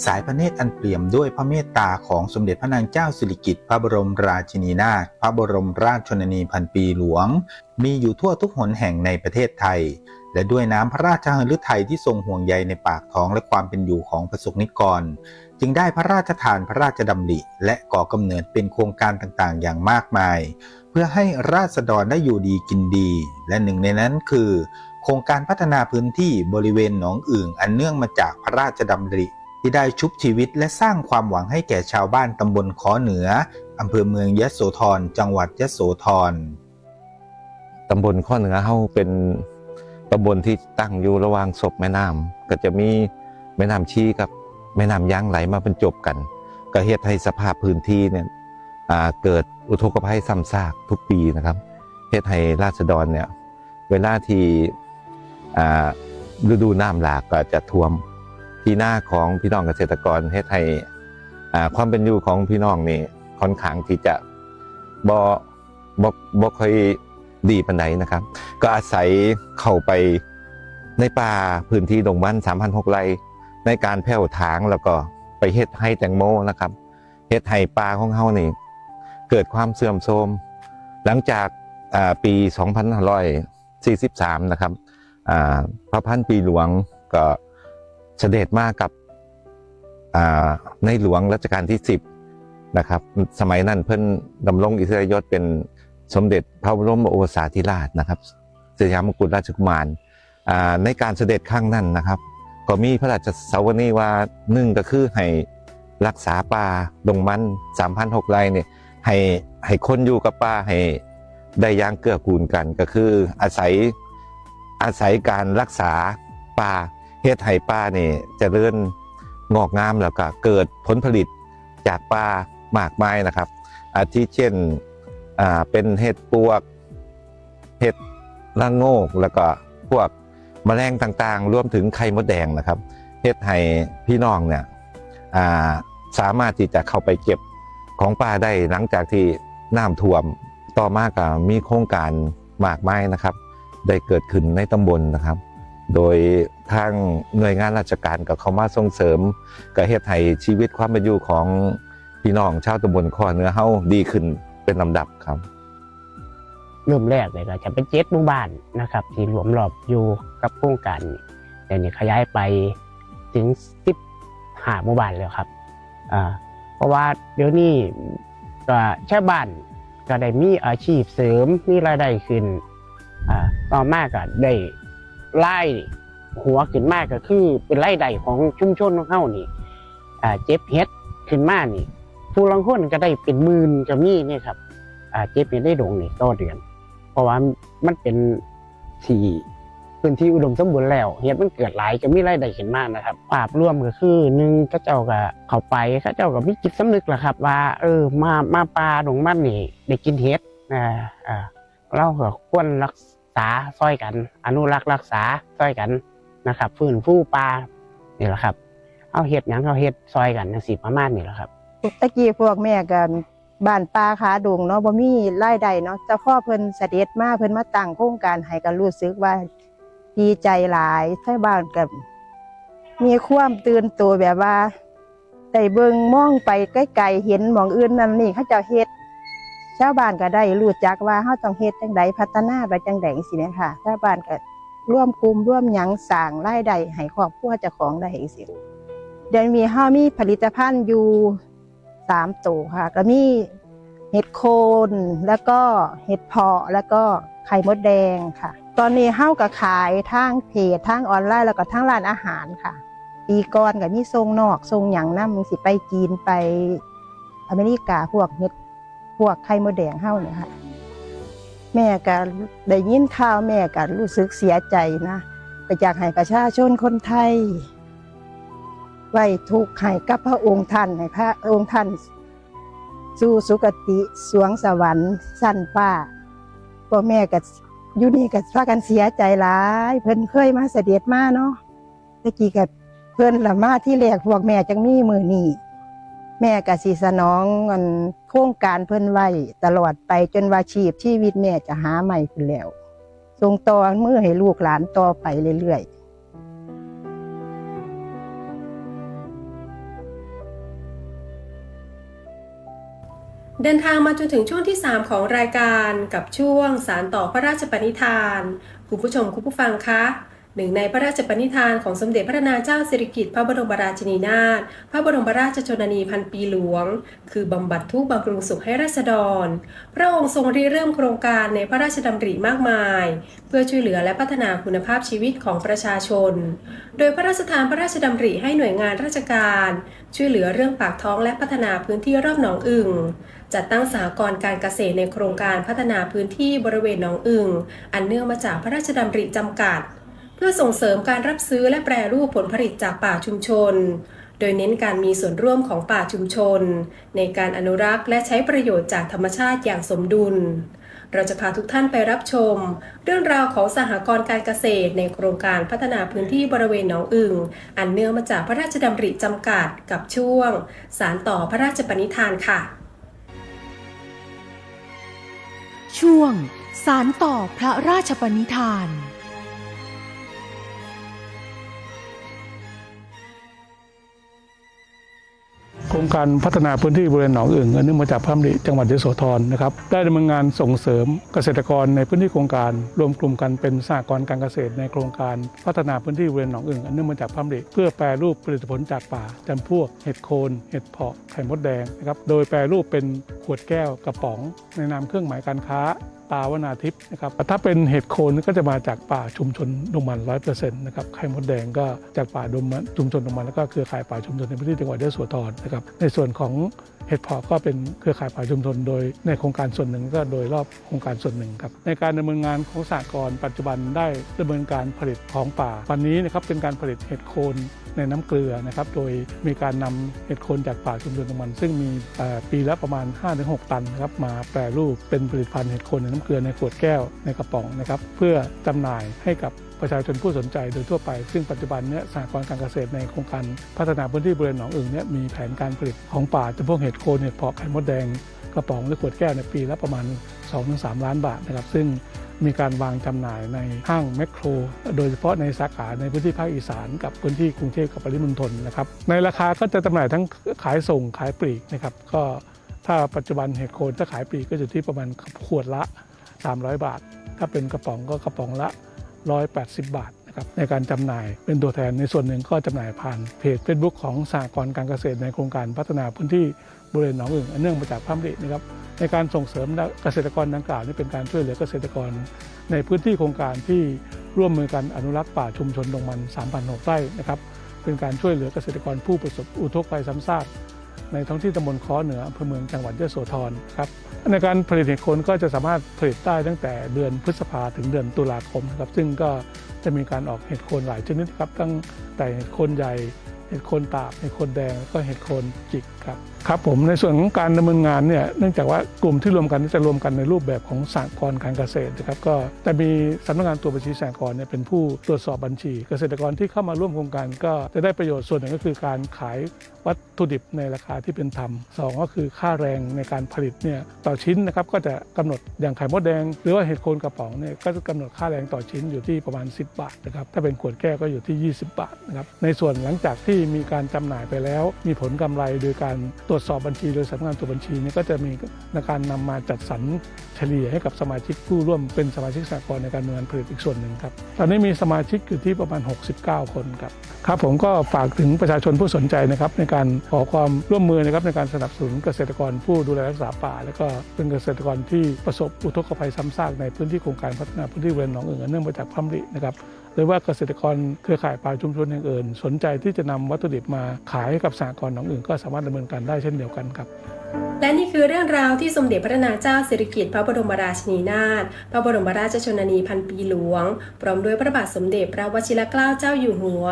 สายพระเนตรอันเปี่ยมด้วยพระเมตตาของสมเด็จพระนางเจ้าสิริกิติ์ พระบรมราชินีนาถ พระบรมราชชนนีพันปีหลวง มีอยู่ทั่วทุกหนแห่งในประเทศไทย และด้วยน้ำพระราชหฤทัยที่ทรงห่วงใยในปากท้องและความเป็นอยู่ของประสบนิกร จึงได้พระราชทานพระราชดำริ และก่อกำเนิดเป็นโครงการต่างๆ อย่างมากมาย เพื่อให้ราษฎรได้อยู่ดีกินดี และหนึ่งในนั้นคือ โครงการพัฒนาพื้นที่บริเวณหนองอึ่ง อันเนื่องมาจากพระราชดำริ ที่ได้ชุบชีวิตและสร้างความหวังให้แก่ชาวบ้านตำบลค้อเหนือ อำเภอเมืองยโสธร จังหวัดยโสธร ตำบลค้อเหนือเฮาเป๋นตำบลตี้ตั้งอยู่ระหว่างสบแม่น้ำ ก็จะมีแม่น้ำชีกับแม่น้ำยังไหลมาบรรจบกั๋น ก็เฮ็ดให้สภาพพื้นที่เนี่ย อ่า เกิดอุทกภัยซ้ำซากทุกปีนะครับ เฮ็ดให้ราษฎรเนี่ย เวลาตี้ อ่า ฤดูน้ำหลากก็จะท่วม ที่นาของพี่น้องเกษตรกร เฮ็ดให้ อ่า ความเป๋นอยู่ของพี่น้องนี่ค่อนข้างตี้จะบ่ บ่ บ่ค่อยดีปานใดนะครับ ก็อาศัยเข้าไปในป่าพื้นที่ดงมัน สามพันหกไร่ ในก๋านแผ้วถาง แล้วก็ไปเฮ็ดไฮ่แตงโมนะครับ เฮ็ดให้ป่าของเฮานี่เกิดความเสื่อมโทรม หลังจาก อ่า ปี๋สองพันห้าร้อยสี่สิบสามนะครับ อ่า พระพันปีหลวงก็เสด็จมากับ อ่า ในหลวงรัชกาลตี้สิบนะครับ สมัยนั้นเปิ้นดำรงอิสริยยศเป๋นสมเด็จพระบรมโอรสาธิราชนะครับ สยามกุฎราชกุมาร อ่า ในก๋านเสด็จครั้งนั้นนะครับ ก็มีพระราชสวนีว่า หนึ่งก็คือให้รักษาป่าดงมัน สามพันหกไร่เนี่ย ให้ ให้คนอยู่กับป่าให้ได้อย่างเกื้อกูลกั๋น ก็คืออาศัย อาศัยก๋านรักษาป่า เฮ็ดให้ป่านี่เจริญงอกงาม แล้วก็เกิดผลผลิตจากป่ามากมายนะครับ อาทิเช่น อ่า เป๋นเห็ดปลวก เห็ดระโงก แล้วก็พวกแมลงต่างๆ รวมถึงไข่มดแดงนะครับ เฮ็ดให้พี่น้องเนี่ย อ่า สามารถตี้จะเข้าไปเก็บของป่าได้หลังจากตี้น้ำท่วม ต่อมาก็มีโครงก๋านมากมายนะครับ ได้เกิดขึ้นในตำบลนะครับ โดยตางหน่วยงานราชก๋านก็เข้ามาส่งเสริม ก็เฮ็ดให้ชีวิตความเป๋นอยู่ของพี่น้องชาวตำบลค้อเหนือเฮาดีขึ้นเป๋นลำดับครับ เริ่มแรกเนี่ยก็จะเป๋นเจ็ดหมู่บ้านนะครับ ตี้ล้อมรอบอยู่กับโครงก๋านนี้ เดี๋ยวนี้ขยายไปเถิงสิบห้าหมู่บ้านแล้วครับ อ่า เพราะว่าเดี๋ยวนี้ก็ชาวบ้านก็ได้มีอาชีพเสริม มีรายได้ขึ้น อ่า ต่อมาก็ได้รายหัวขึ้นมาก็คือเป๋นรายได้ของชุมชนของเฮานี่ อ่า เก็บเห็ดขึ้นมานี่ ผู้ลางคนก็ได้เป๋นหมื่นก็มีเนี่ยครับ อ่า เก็บเห็ดในดงนี่ต่อเดือน เพราะว่ามันเป๋น ตี้พื้นตี้อุดมสมบูรณ์แล้ว เห็ดมันเกิดหลาย ก็มีรายได้ขึ้นมานะครับ ภาพรวมก็คือ หนึ่ง เขาเจ้าก็เข้าไป เขาเจ้าก็มีจิตสำนึกล่ะครับ ว่า เออ มา มาป่าดงมันนี่ ได้กิ๋นเห็ด อ่า อ่า เฮาก็ควรรักษาซ่อยกั๋น อนุรักษ์รักษาซ่อยกั๋นนะครับ ฟื้นฟูป่านี่ล่ะครับ เฮาเฮ็ดหยัง เฮาเฮ็ดซ่อยกั๋นจั่งซี้ ประมาณนี้ล่ะครับ แต่กี้พวกแม่ก็ บ้านป่าคาดงเนาะ บ่มีรายได้เนาะ แต่พอเพิ่นเสด็จมา เพิ่นมาตั้งโครงก๋านให้ ก็รู้สึกว่าดีใจ๋หลาย ชาวบ้านก็มีความตื่นโตแบบว่า ได้เบิ่งมองไปไกลๆ เห็นหม่องอื่นนั่นนี่เขาเจ้าเฮ็ด ชาวบ้านก็ได้รู้จักว่าเฮาต้องเฮ็ดจั่งใด พัฒนาไปจั่งใดจั่งซี้แหมค่ะ ชาวบ้านก็รวมกลุ่มรวมหยังสร้างรายได้ให้ครอบครัวเจ้าของได้จั่งซี้ เดี๋ยวนี้เฮามีผลิตภัณฑ์อยู่ สามโตค่ะ ก็มีเห็ดโคน แล้วก็เห็ดเผาะ แล้วก็ไข่มดแดงค่ะ ตอนนี้เฮาก็ขายทางเพจ ทางออนไลน์ แล้วก็ทางร้านอาหารค่ะ ปีก่อนก็มีส่งนอก ส่งหยังนำ สิไปจีน ไปอเมริกา พวกเห็ด พวกไข่มดแดงเฮาเนี่ยค่ะ แม่ก็ได้ยินข่าว แม่ก็รู้สึกเสียใจ๋นะ ก็อยากให้ประชาชนคนไทย ไว้ทุกข์ให้กับพระองค์ท่าน ให้พระองค์ท่านสู่สุคติสวงสวรรค์ชั้นฟ้า พ่อแม่ก็อยู่นี่ก็พากั๋นเสียใจ๋หลาย เพิ่นเคยมาเสด็จมาเนาะ แต่กี้ก็เพิ่นละมาทีแรก พวกแม่จั่งมีมื้อนี้ แม่ก็สิสนองอันโครงก๋านเพิ่นไว้ตลอดไป จ๋นว่าชีพชีวิตแม่จะหาใหม่พู้นแหล้ว ส่งต่อมือให้ลูกหลานต่อไปเรื่อยๆ เ เดินทางมาจนถึงช่วงที่สามของรายการกับช่วงสานต่อพระราชปณิธาน คุณผู้ชมคุณผู้ฟังคะ เนื่องในพระราชปณิธานของสมเด็จพระนางเจ้าสิริกิติ์พระบรมราชินีนาถ พระบรมราชชนนีพันปีหลวง คือบำบัดทุกข์บำรุงสุขให้ราษฎร พระองค์ทรงริเริ่มโครงการในพระราชดำริมากมาย เพื่อช่วยเหลือและพัฒนาคุณภาพชีวิตของประชาชน โดยพระราชทานพระราชดำริให้หน่วยงานราชการ ช่วยเหลือเรื่องปากท้องและพัฒนาพื้นที่รอบหนองอึ่ง จัดตั้งสหกรณ์การเกษตรในโครงการพัฒนาพื้นที่บริเวณหนองอึ่ง อันเนื่องมาจากพระราชดำริจำกัด เพื่อส่งเสริมการรับซื้อและแปรรูปผลผลิตจากป่าชุมชน โดยเน้นการมีส่วนร่วมของป่าชุมชน ในการอนุรักษ์และใช้ประโยชน์จากธรรมชาติอย่างสมดุล เราจะพาทุกท่านไปรับชม เรื่องราวของสหกรณ์การเกษตรในโครงการพัฒนาพื้นที่บริเวณหนองอึ่ง อันเนื่องมาจากพระราชดำริจำกัด กับช่วงสานต่อพระราชปณิธานค่ะ ช่วงสานต่อพระราชปณิธาน โครงการพัฒนาพื้นที่บริเวณหนองอึ่ง อันเนื่องมาจากพระดำริจังหวัดยโสธรนะครับ ได้ดำเนินงานส่งเสริมเกษตรกรในพื้นที่โครงการ รวมกลุ่มกันเป็นสหกรณ์การเกษตรในโครงการพัฒนาพื้นที่บริเวณหนองอึ่ง อันเนื่องมาจากพระดำริ เพื่อแปรรูปผลิตผลจากป่าจำพวกเห็ดโคน เห็ดเผาะ ไข่มดแดงนะครับ โดยแปรรูปเป็นขวดแก้ว กระป๋อง ในนามเครื่องหมายการค้า ตาวนาทิพย์นะครับ ถ้าเป็นเห็ดโคนก็จะมาจากป่าชุมชนดงมัน ร้อยเปอร์เซ็นต์ นะครับ ไข่มดแดงก็จากป่าดงมัน ชุมชนดงมัน แล้วก็เครือข่ายป่าชุมชนในพื้นที่จังหวัดยโสธรนะครับ ในส่วนของเห็ดเผาะก็เป็นเครือข่ายป่าชุมชน โดยในโครงการส่วนหนึ่ง ก็โดยรอบโครงการส่วนหนึ่งครับ ในการดำเนินงานของสหกรณ์ปัจจุบันได้ดำเนินการผลิตของป่า วันนี้นะครับเป็นการผลิตเห็ดโคนในน้ำเกลือนะครับ โดยมีการนำเห็ดโคนจากป่าชุมชนดงมัน ซึ่งมี เอ่อ ปีละประมาณห้าถึงหกตันนะครับ มาแปรรูปเป็นผลิตภัณฑ์เห็ดโคนในน้ำเกลือ ในขวดแก้ว ในกระป๋องนะครับ เพื่อจำหน่ายให้กับประชาชนผู้สนใจโดยทั่วไป ซึ่งปัจจุบันเนี้ยสหกรณ์การเกษตรในโครงการพัฒนาพื้นที่บริเวณหนองอึ่งเนี่ยมีแผนการผลิตของป่าจำพวกเห็ดโคน เห็ดเผาะ ไข่มดแดง กระป๋องหรือขวดแก้วในปีละประมาณสองถึงสามล้านบาทนะครับ ซึ่งมีการวางจำหน่ายในห้างแมคโคร โดยเฉพาะในสาขาในพื้นที่ภาคอีสานกับพื้นที่กรุงเทพกับปริมณฑลนะครับ ในราคาก็จะจำหน่ายทั้งขายส่งขายปลีกนะครับ ก็ถ้าปัจจุบันเห็ดโคนถ้าขายปลีกก็อยู่ที่ประมาณขวดละสามร้อยบาท ถ้าเป็นกระป๋องก็กระป๋องละร้อยแปดสิบบาทนะครับ ในการจำหน่ายเป็นตัวแทน ในส่วนหนึ่งก็จำหน่ายผ่านเพจเฟซบุ๊กของสหกรณ์การเกษตรในโครงการพัฒนาพื้นที่บริเวณหนองอึ่ง อันเนื่องมาจากพระดำรินะครับ ในการส่งเสริมเกษตรกรดังกล่าวนี่เป็นการช่วยเหลือเกษตรกรในพื้นที่โครงการที่ร่วมมือกันอนุรักษ์ป่าชุมชนดงมันสามพันหกไร่นะครับ เป็นการช่วยเหลือเกษตรกรผู้ประสบอุทกภัยซ้ำซาก ในท้องที่ตำบลค้อเหนือ อำเภอเมือง จังหวัดยโสธรครับ ในการผลิตเห็ดโคนก็จะสามารถผลิตได้ตั้งแต่เดือนพฤษภาถึงเดือนตุลาคมนะครับ ซึ่งก็จะมีการออกเห็ดโคนหลายชนิดครับ ตั้งแต่เห็ดโคนใหญ่ เห็ดโคนตาบ เห็ดโคนแดง แล้วก็เห็ดโคนจิกครับ ครับผม ในส่วนของการดำเนินงานเนี่ย เนื่องจากว่ากลุ่มที่รวมกันนี่จะรวมกันในรูปแบบของสหกรณ์การเกษตรนะครับ ก็จะมีสำนักงานตรวจบัญชีสหกรณ์เนี่ยเป็นผู้ตรวจสอบบัญชี เกษตรกรที่เข้ามาร่วมโครงการก็จะได้ประโยชน์ส่วนหนึ่งก็คือการขายวัตถุดิบในราคาที่เป็นธรรม สองก็คือค่าแรงในการผลิตเนี่ยต่อชิ้นนะครับ ก็จะกำหนดอย่างไข่มดแดง หรือว่าเห็ดโคนกระป๋องเนี่ยก็จะกำหนดค่าแรงต่อชิ้นอยู่ที่ประมาณสิบบาทนะครับ ถ้าเป็นขวดแก้วก็อยู่ที่ยี่สิบบาทนะครับ ในส่วนหลังจากที่มีการจำหน่ายไปแล้ว มีผลกำไรโดยการตรวจสอบบัญชีโดยสำนักงานตรวจบัญชีเนี่ยก็จะมีในการนำมาจัดสรรเฉลี่ยให้กับสมาชิกผู้ร่วมเป็นสมาชิกสหกรณ์ในการดำเนินงานผลิตอีกส่วนหนึ่งครับ ตอนนี้มีสมาชิกอยู่ที่ประมาณหกสิบเก้าคนครับ ครับ ผมก็ฝากถึงประชาชนผู้สนใจนะครับ ในการขอความร่วมมือนะครับ ในการสนับสนุนเกษตรกรผู้ดูแลรักษาป่า และก็เป็นเกษตรกรที่ประสบอุทกภัยซ้ำซากในพื้นที่โครงการพัฒนาพื้นที่บริเวณหนองอึ่ง อันเนื่องมาจากพระดำรินะครับ หรือว่าเกษตรกรเครือข่ายป่าชุมชนแห่งอื่น สนใจที่จะนำวัตถุดิบมาขายให้กับสหกรณ์หนองอึ่ง ก็สามารถดำเนินการได้เช่นเดียวกันครับ และนี่คือเรื่องราวที่สมเด็จพระนางเจ้าสิริกิติ์พระบรมราชินีนาถ พระบรมราชชนนีพันปีหลวง พร้อมด้วยพระบาทสมเด็จพระวชิรเกล้าเจ้าอยู่หัว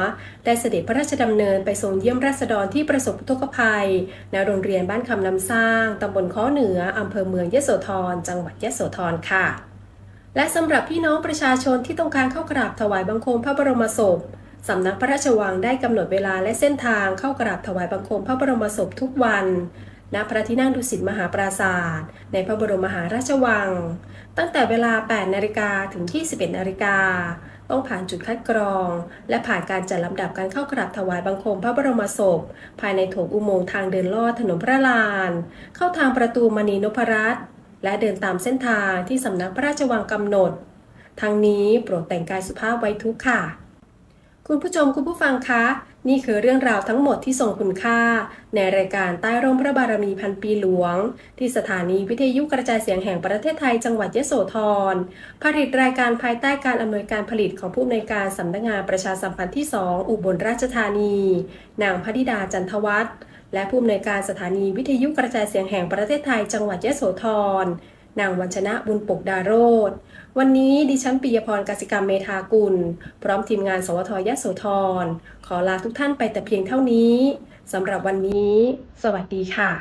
ได้เสด็จพระราชดำเนินไปทรงเยี่ยมราษฎรที่ประสบอุทกภัย ณ โรงเรียนบ้านคำน้ำสร้าง ตำบลค้อเหนือ อำเภอเมืองยโสธร จังหวัดยโสธรค่ะ และสำหรับพี่น้องประชาชนที่ต้องการเข้ากราบถวายบังคมพระบรมศพ สำนักพระราชวังได้กำหนดเวลาและเส้นทางเข้ากราบถวายบังคมพระบรมศพทุกวัน ณ พระที่นั่งดุสิตมหาปราสาท ในพระบรมมหาราชวัง ตั้งแต่เวลาแปดนาฬิกาถึงยี่สิบเอ็ดนาฬิกา ต้องผ่านจุดคัดกรอง และผ่านการจัดลำดับการเข้ากราบถวายบังคมพระบรมศพ ภายในโถงอุโมงค์ทางเดินลอดถนนพระลาน เข้าทางประตูมณีนพรัตน์ และเดินตามเส้นทางที่สำนักพระราชวังกำหนด ทั้งนี้โปรดแต่งกายสุภาพไว้ทุกข์ค่ะ คุณผู้ชมคุณผู้ฟังคะ นี่คือเรื่องราวทั้งหมดที่ทรงคุณค่า ในรายการใต้ร่มพระบารมีพันปีหลวง ที่สถานีวิทยุกระจายเสียงแห่งประเทศไทยจังหวัดยโสธร ผลิตรายการภายใต้การอำนวยการผลิตของผู้อำนวยการสำนักงานประชาสัมพันธ์ที่สอง อุบลราชธานี นางพนิดา จันทวัฒน์ และผู้อำนวยการสถานีวิทยุกระจายเสียงแห่งประเทศไทยจังหวัดยโสธร นางวัญชนะ บุญปกดาโรจน์ วันนี้ดิฉันปิยพร กสิกรรมเมธากุล พร้อมทีมงาน สวท ยโสธร ขอลาทุกท่านไปแต่เพียงเท่านี้ สำหรับวันนี้ สวัสดีค่ะ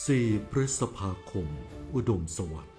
สี่พฤษภาคม อุดมสวัสดิ์